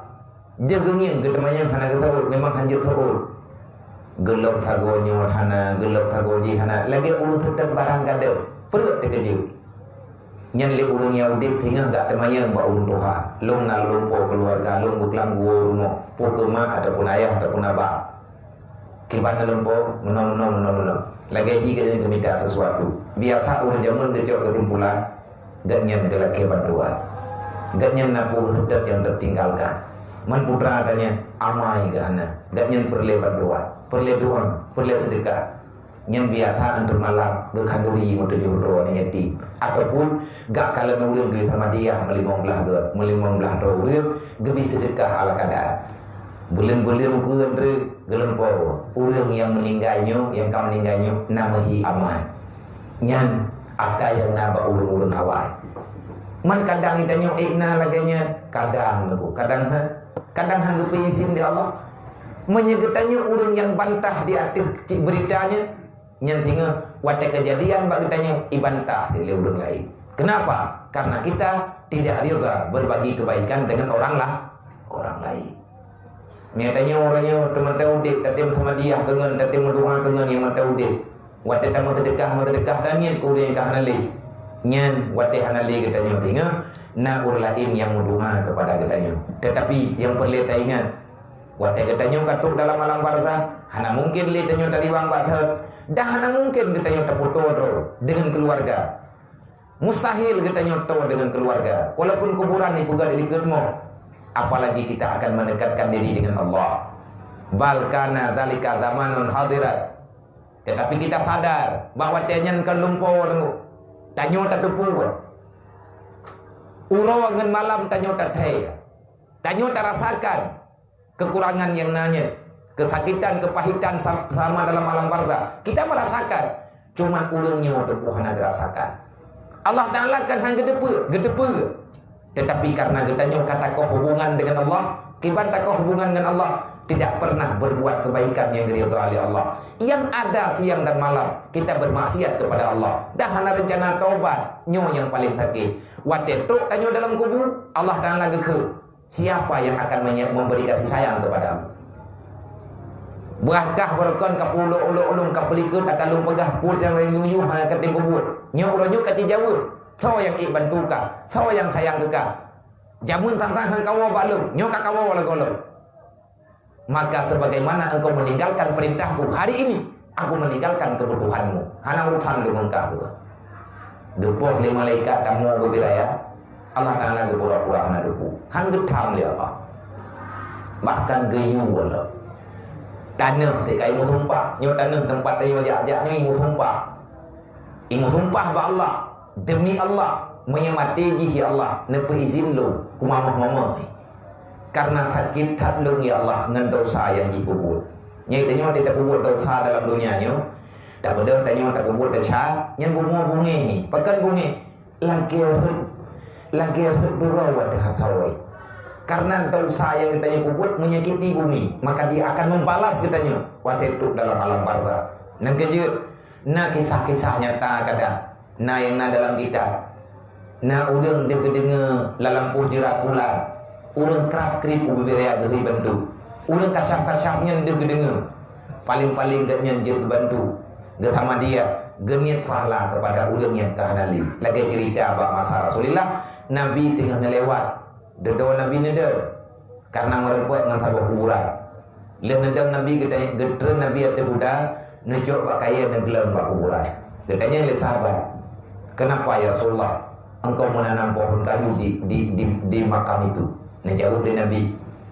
Deuh geungieng geuteumanyong hana geuseuôt, memang hanjeuet seuôt. Geulok sagoe nyoe hana, geulok sagoe jih hana, lagée ureuëng seutôt barang gadôh, pruet teukeujot. Nyan lé ureuëng nyang udeb singoh gak teumanyong bak ureuëng tuha, "Lôn na lumpoe keuluwarga lôn beuklam geuwoe u rumoh, peu kheueh mak ataupun ayah ataupun aba?" Kiban na lumpoe, meunoe, meunoe, meunoe, meunoe. Lagée jih geuhnyan geumita sesuatu. Biasa ureuëng jameun geucok keusimpulan, gobnyan geulakée bantuan. Gobnyan na peue seutôt nyang teutinggalkan. Man putra geuhnyan amai geuhana, gobnyan peureulée bantuan, peureulée duang, peureulée seudeukah. Nyan biasa aneuëk malam geukhanduri meutujoh droe aneuk yatim, ataupun gak kalon ureuëng geuyue samadiyah meulimong blaih gét, meulimong blaih droe ureuëng geubri seudeukah ala kadar. Buleuen-buleuen ukeue aneuëk geulumpoe, ureuëng nyang meuninggai nyoe, nyang ka meuninggai nyoe na meuhi aman. Nyan atra nyang na bak ureuëng-ureuëng awai. Man kadang geutanyoe ék na lagée nyan, kadang neubu, kadang han, kadang han geupeuizin lé Allah. Meunyoe geutanyoe ureuëng nyang bantah di ateueh cit beurita nyan, nyan singoh watée keujadian bak geutanyoe ibantah lé ureuëng laén. Kenapa? Karena kita tidak rida berbagi kebaikan dengan orang lah, orang lain. Meunyoe tanyoe uroe nyoe teumata udeb, tatem samadiyah keu ngon, tatem meudoa keu ngon nyang mata udeb. Watée tameuseudekah, meuseudeukah tangieng keu ureuëng nyang ka hana lé. Nyan watée hana lé geutanyoe singoh na ureuëng laén nyang meudoa keupada geutanyoe. Teutapi nyang peureulée taingat, watée geutanyoe ka trok dalam alam barzakh, hana mungken lé tanyoe tariwang bak thot, dan hana mungken geutanyoe tapeutoe droe deungon keuluwarga. Mustahil geutanyoe toe deungon keuluwarga, walaupun kuburan dipeugah di likot mo, apalagi kita akan mendekatkan diri dengan Allah. Bal kana dzalika zamanun hadirat. Tetapi kita sadar bahwa watée nyan ka lumpoe teungku. Tanyoe tateupeue. Uroe ngon malam tanyoe tathée. Tanyoe tarasakan kekurangan nyang na nyan, kesakitan, kepahitan sam-, sama dalam alam barzakh. Kita merasakan, cuma ureuëng nyoe teupeu hana geurasakan. Allah Taala kan han geuteupeue, geuteupeue. Tetapi karena geutanyoe ka takoh hubungan dengan Allah, kiban takoh hubungan dengan Allah, tidak pernah berbuat kebaikan yang diridha oleh Allah. Yang ada siang dan malam kita bermaksiat kepada Allah. Dah hana rencana taubat, nyoe yang paling sakit. Watée trok tanyoe dalam kubu, Allah Taala geukheun, siapa yang akan menye-, memberi kasih sayang kepadamu? Beurangkah beurukon ka peuulok-ulok ulôn ka peulikot, ka lôn peugah peue nyang lôn yue hana katem peubuet. Nyoe uroe nyoe ka jijaweueb, soe nyang ék bantu kah? Soe nyang sayang keu kah? Jameun tantang han kawoe bak lôn, nyoe ka kawoe lagoe lôn. Maka sebagaimana engkau meninggalkan perintahku hari ini, aku meninggalkan kebutuhanmu. Hana urusan deungon kah. Geupoh lé malaikat tamong beubiraya, Allah Taala geupura-pura hana teupeue. Han geutham lé Allah. Bahkan geuyue lom. Tanoh teuka imeue sumpah, nyoe tanoh teumpat tanyoe jak-jak nyoe imeue sumpah. Imeue sumpah bak Allah, "Demi Allah, meunyoe maté jih ya Allah, neupeuizin lôn keu mamoh-mamoh." Karena sakét that lôn ya Allah ngon desya nyang jipeubuet. Nyan tanyoe watée tapeubuet desya dalam donya nyoe, tabeudôh tanyoe tapeubuet desya, nyan bumoe bungéh nyoe, pakon bungéh? Lagée rhot, lagée rhot duroe u ateueh asawée. Karena dosa yang geutanyoe peubuet menyakiti bumi, maka Dia akan membalas geutanyoe watée trok dalam alam barzah. Nyang keujeuet, na kisah-kisah nyata kadang, na nyang na dalam kitab. Na ureuëng deuh geudeungoe lam lampôh jeurat ulat, ureuëng krab-krib ubé raya geuhôi bantu, ureuëng kasab-kasab nyan deuh geudeungoe. Paléng-paléng gobnyan jeuet geubantu, geuhama dia, geuniet pahala kepada ureuëng nyang ka hana lé. Lagée ceurita bak masa Rasulullah, Nabi teungoh neulewat, dudoe Nabi neudong, karna meurumpok ngon saboh kuburan. Lheueh neudong Nabi, geutreun Nabi ateueh kuda, neucok bak kayée neugleueng bak kuburan. Geutanyong lé sahabat, "Kenapa ya Rasulullah, engkau menanam pohon kayu di, di, di, di makam itu?" Neujaweueb lé Nabi,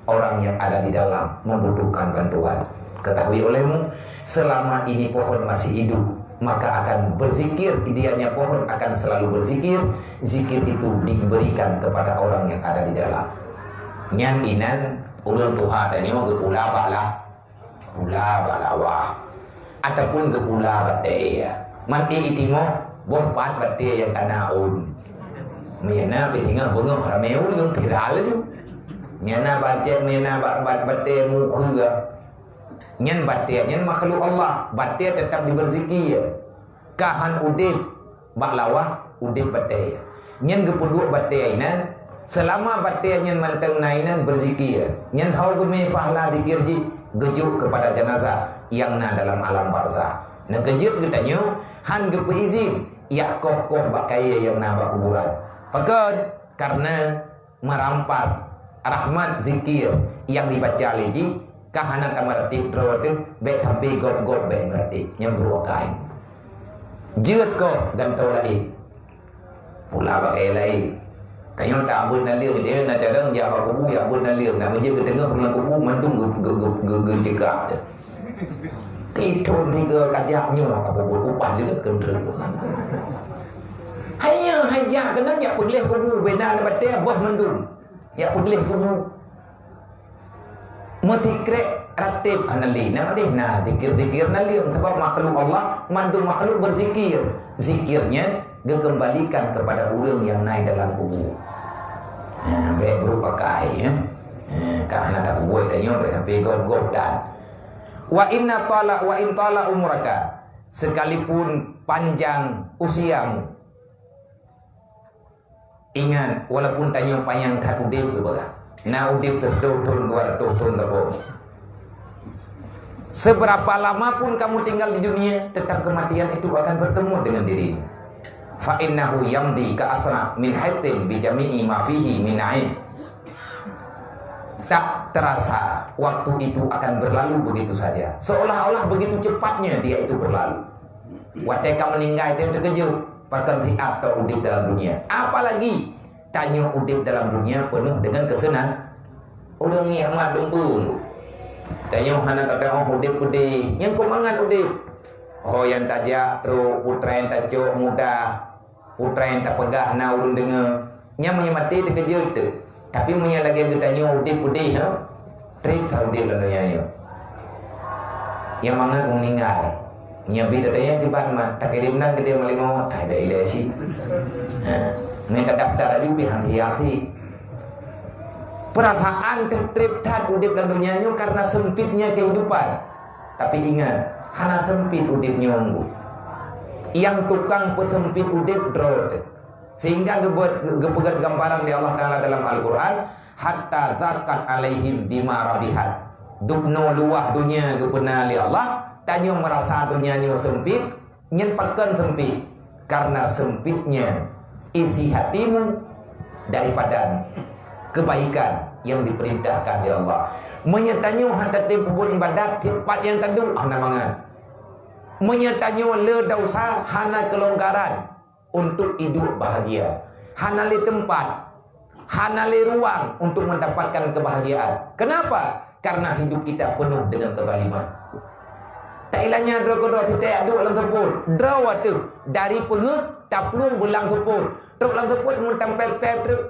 "Orang yang ada di dalam membutuhkan bantuan. Ketahui olehmu, selama ini pohon masih hidup, maka akan berzikir, dianya pohon akan selalu berzikir, zikir itu diberikan kepada orang yang ada di dalam." Nyan inan ureuëng tuha tanyoe geupula bak la-, pula bak lawah, ataupun geupula batée. Man ék itimoh, boh pat batée nyang kana ôn. Meunyo na pih singoh beungoh ramé ureuëng viral laju. Meunyo na batée, meunyo na ba-, ba-, batée mukheue. Nyan batée nyan makhluk Allah, batée teutap dibeureuzekie. Ka han udeb bak lawah, udeb batée. Nyan geupeuduek batée inan, seulama batée nyan mantong na inan beureuzekie. Nyan ho geumé pahala zikir jih geujok keupada janazah nyang na dalam alam barzah. Neukeujeuet geutanyoe han geupeuizin jak koh-koh bak kayée nyang na bak kuburan. Pakon? Karena merampas rahmat zikir nyang dibaca lé jih, ka hana tameureutik droe teuh, bék sampé gob-gob bék meureutik, nyan brok akai. Jeuet koh gantoe laén, pula bak kayée laén. Tanyoe tabeuet naleueng, dia na carông jak bak kubu, jak beuet naleueng, na meujeuet geuteungoh lam kubu, mandum geu-, geu-, geu-, geu-, geucegah teuh. Titôn tiga kajak nyoe ka peubuet upah jeuet keu treuk. Hanya hajat keunan jak peugleh kubu, bina batée boh mandum. Jak peugleh kubu. Meusikrek rateb hana lé, na deh na zikir-zikir naleueng, sabab makhluk Allah, mandum makhluk berzikir. Zikirnya geukeumbalikan kepada ureuëng nyang na dalam kubu. Ha, bék brok akai, ya. Ha, ka hana tapeubuet tanyoe, bék sampé gob-gob tan. Wa inna tala, wa in tala umuraka, sekalipun panjang usiamu. Ingat, walaupun tanyoe panyang that udeb, geupeugah, na udeb sireutoh thon, dua ratus thon, saboh. Seberapa lama pun kamu tinggal di dunia, tetap kematian itu akan bertemu dengan dirimu. Fa innahu yamdi ka asra min haitin bi jami'i ma fihi min na'im. Tak terasa, waktu itu akan berlalu begitu saja. Seolah-olah begitu cepatnya dia itu berlalu. Watée ka meuninggai, dia teukeujot, pakon siat ka udeb dalam dunia. Apalagi tanyoe udeb dalam dunia penuh dengan keuseunang-, ureuëng nikmat dum peue. Tanyoe hana tateu'oh udeb peudeh, nyang keu mangat udeb. Ho nyang tajak trok, putra nyang tacok mudah, putra nyang tapeugah na ureuëng deungoe. Nyan meunyoe maté teukeujot teuh. Tapi meunyoe lagée geutanyoe udeb peudeh, ha? Treb that udeb lam donya nyoe. Nyang mangat meuninggai. Nyoe bit ada nyang kiban mat, takirém nan keudeh malék mawöt. Ah, dak ilée cit. Ha. Nyan ka daftar laju pih hati-hati. Perasaan teutreb that udeb lam donya nyoe karena sempitnya kehidupan. Tapi ingat, hana sempit udeb nyoe. Nyang tukang peusempit udeb droe teuh. Sehingga geubuet, geupeugét gambaran lé Allah Taala dalam Al-Quran, "Hatta zaqat alaihim bima rabihat." Dubnoe luwah dunia geupeuna lé Allah, tanyoe meurasa dunia nyoe sempit, nyan pakon sempit? Karena sempitnya isi hatimu daripada kebaikan yang diperintahkan lé Allah. Meunyoe tanyoe hana tatem peubuet ibadat, sifat nyang taduek hana mangat. Meunyoe tanyoe le desya, hana keulonggaran untuk hidup bahagia. Hana lé teumpat, hana lé ruang untuk mendapatkan kebahagiaan. Kenapa? Karena hidup kita penuh dengan kezaliman. Tailanya droe keudroe sitée duek lam seupôt, droe teuh dari peungeuh taplueng beulang seupôt. Trok lam seupôt meutam pet-pet trok.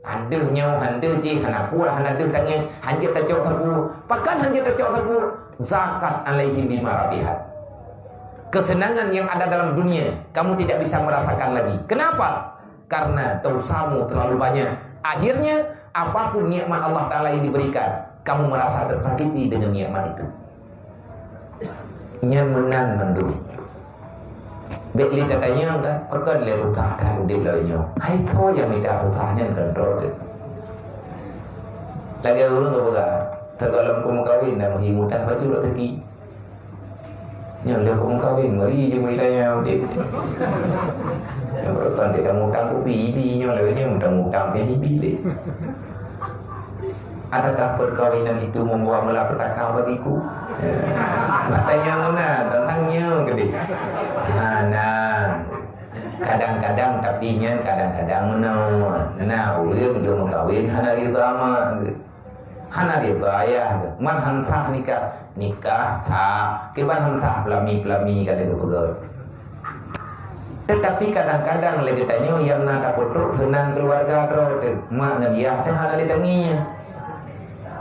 Hana deuh nyoe, hana deuh jih, hana puih, hana deuh tangieng, hanjeuet tacok sapeue. Pakon hanjeuet tacok sapeue? Zaqat alaihim bima rabihat. Kesenangan yang ada dalam dunia, kamu tidak bisa merasakan lagi. Kenapa? Karena dosamu terlalu banyak. Akhirnya, Apapun nikmat Allah Taala yang diberikan, kamu merasa tersakiti dengan nikmat itu. Nyan meunan mandum. Bék lé tatanyong kan, pakon lé susah that udép lagée nyoe. Hai, soe nyang mita susah nyan kan droe teuh. Lagée ureuëng geupeugah, sigohlom kumeukawen na meuhi mudah bacut rot teuki. Nyoe lé kumeukawen, meuri jih meuitanya udép. Nyang beureukan dia mutang kupi ibi nyoe lé, nyoe mutang-mutang pih ibi lé. Adakah perkawinan itu membawa malapetaka bagiku? Batanya meunan tentang nyoe keudeh. Hana. Kadang-kadang, tapi nyan kadang-kadang meunoe. Na ureuëng geumeukawen hana ridha mak geuh. Hana ridha ayah geuh. Man han sah nikah. Nikah sah. Kiban han sah peulami-peulami ka lheueh geupeugah. Tetapi kadang-kadang lé geutanyoe nyang na tapeutrok seunang keuluwarga droe teuh, mak ngon yah teuh hana lé tangieng.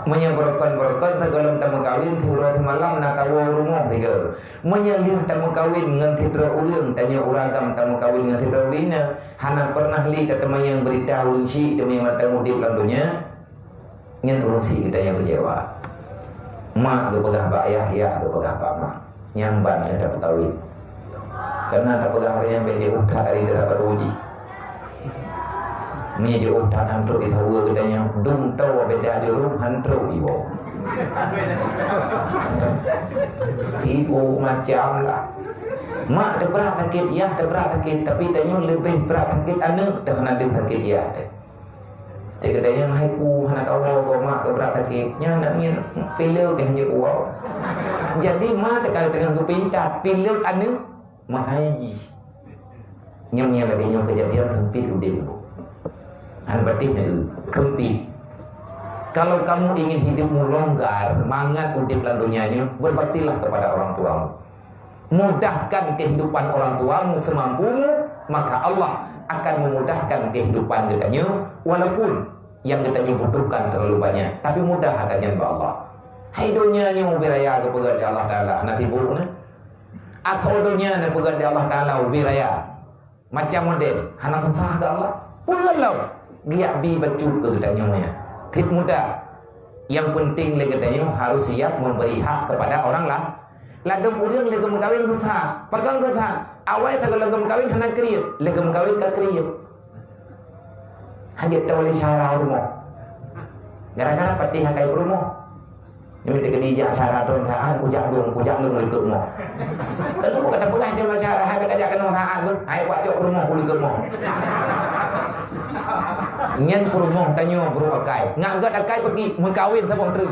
Meunyoe beureukan-beureukan sigohlom tameukawen siuroe simalam na tawoe rumoh sigoe. Meunyoe lheueh tameukawen ngon sidroe ureuëng, tanyoe ureuëng agam tameukawen ngon sidroe ureuëng inong, hana pernah lé tateumanyong beurita ureuëng syik teumanyong mantong udép lam donya, nyan ureuëng syik geutanyoe keucewa. Mak geupeugah bak yah, yah geupeugah bak mak. Nyan ban nyang tapeukawen. Karena tapeugah ureuëng nyang bék jiôh that ari dara barô jih. Meunyoe jiôh that han trok jisaweue geutanyoe, dum toe beda jurông han trok iwoe. Tibu macam lah. Mak teubrat sakét, yah teubrat sakét, tapi tanyoe leubeh brat sakét aneuëk teuh hana deuh sakét yah teuh. Cit geutanyoe hai pu hana kawoe goe mak geubrat sakét. Nyan aneuk nyan pileuk keu hanjeuet uwoe. Jadi ma teuka teungoh geupinta pileuk aneuk mahai jih. Nyan nyang lagée nyoe keujadian sempit udeb. Hana patéh neu sempit. Kalau kamu ingin hidupmu longgar, mangat udeb lam donya nyoe, berbaktilah kepada orang tuamu. Mudahkan kehidupan orang tuamu semampumu, maka Allah akan memudahkan kehidupan geutanyoe, walaupun nyang geutanyoe butuhkan terlalu banyak, tapi mudah akan nyan bak Allah. Hai donya nyoe ubé raya geupeugah lé Allah Taala, hana sibuk na. Asoe donya na peugah lé Allah Taala ubé raya. Macam model hana susah keu Allah. Peue lom geujak bi bacut keu geutanyoe nyan. Cit mudah. Nyang penting lé geutanyoe harus siap memberi hak kepada orang lain. Ladôm ureuëng lé geumeukawen susah. Pakon susah? Awai sagoe lom geumeukawen hana kriet, lé geumeukawen ka kriet. Hana tao lé syara rumoh. Gara-gara patéh akai peurumoh. Nyoe teukeudi jak syara droe saát, kujak lôn, kujak lôn likot moh. Lalu bukan tapeugah cuma syara, hai ka jak keunoe saát lôn, hai wak cok peurumoh likot moh. Nyan peurumoh tanyoe brok akai. Ngak gét akai peuki meukawen saboh treuk.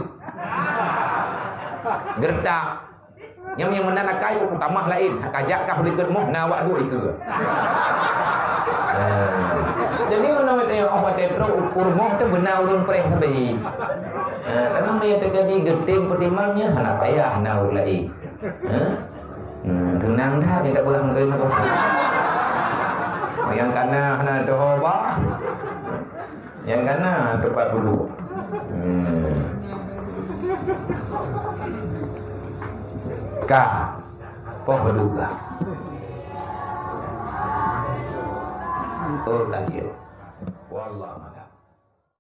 Geuretak. Nyang, nyang meunan akai peutamah laén, ka jak kah likot moh na wak duek ikeue. Jadi meunan watée nyoe, oh, watée trok u rumoh teuh beuna ureuëng preh sabe. Karena meunyoe teukeudi geutem peutimang nyan hana payah na ureuëng laén. Teunang that minta peugah meukawen saboh. Nyang kana hana doho bah. Nyang kana teumpat dulu. Hmm. Ka. Poh beduga. Oh, ka jeuet. Wallah.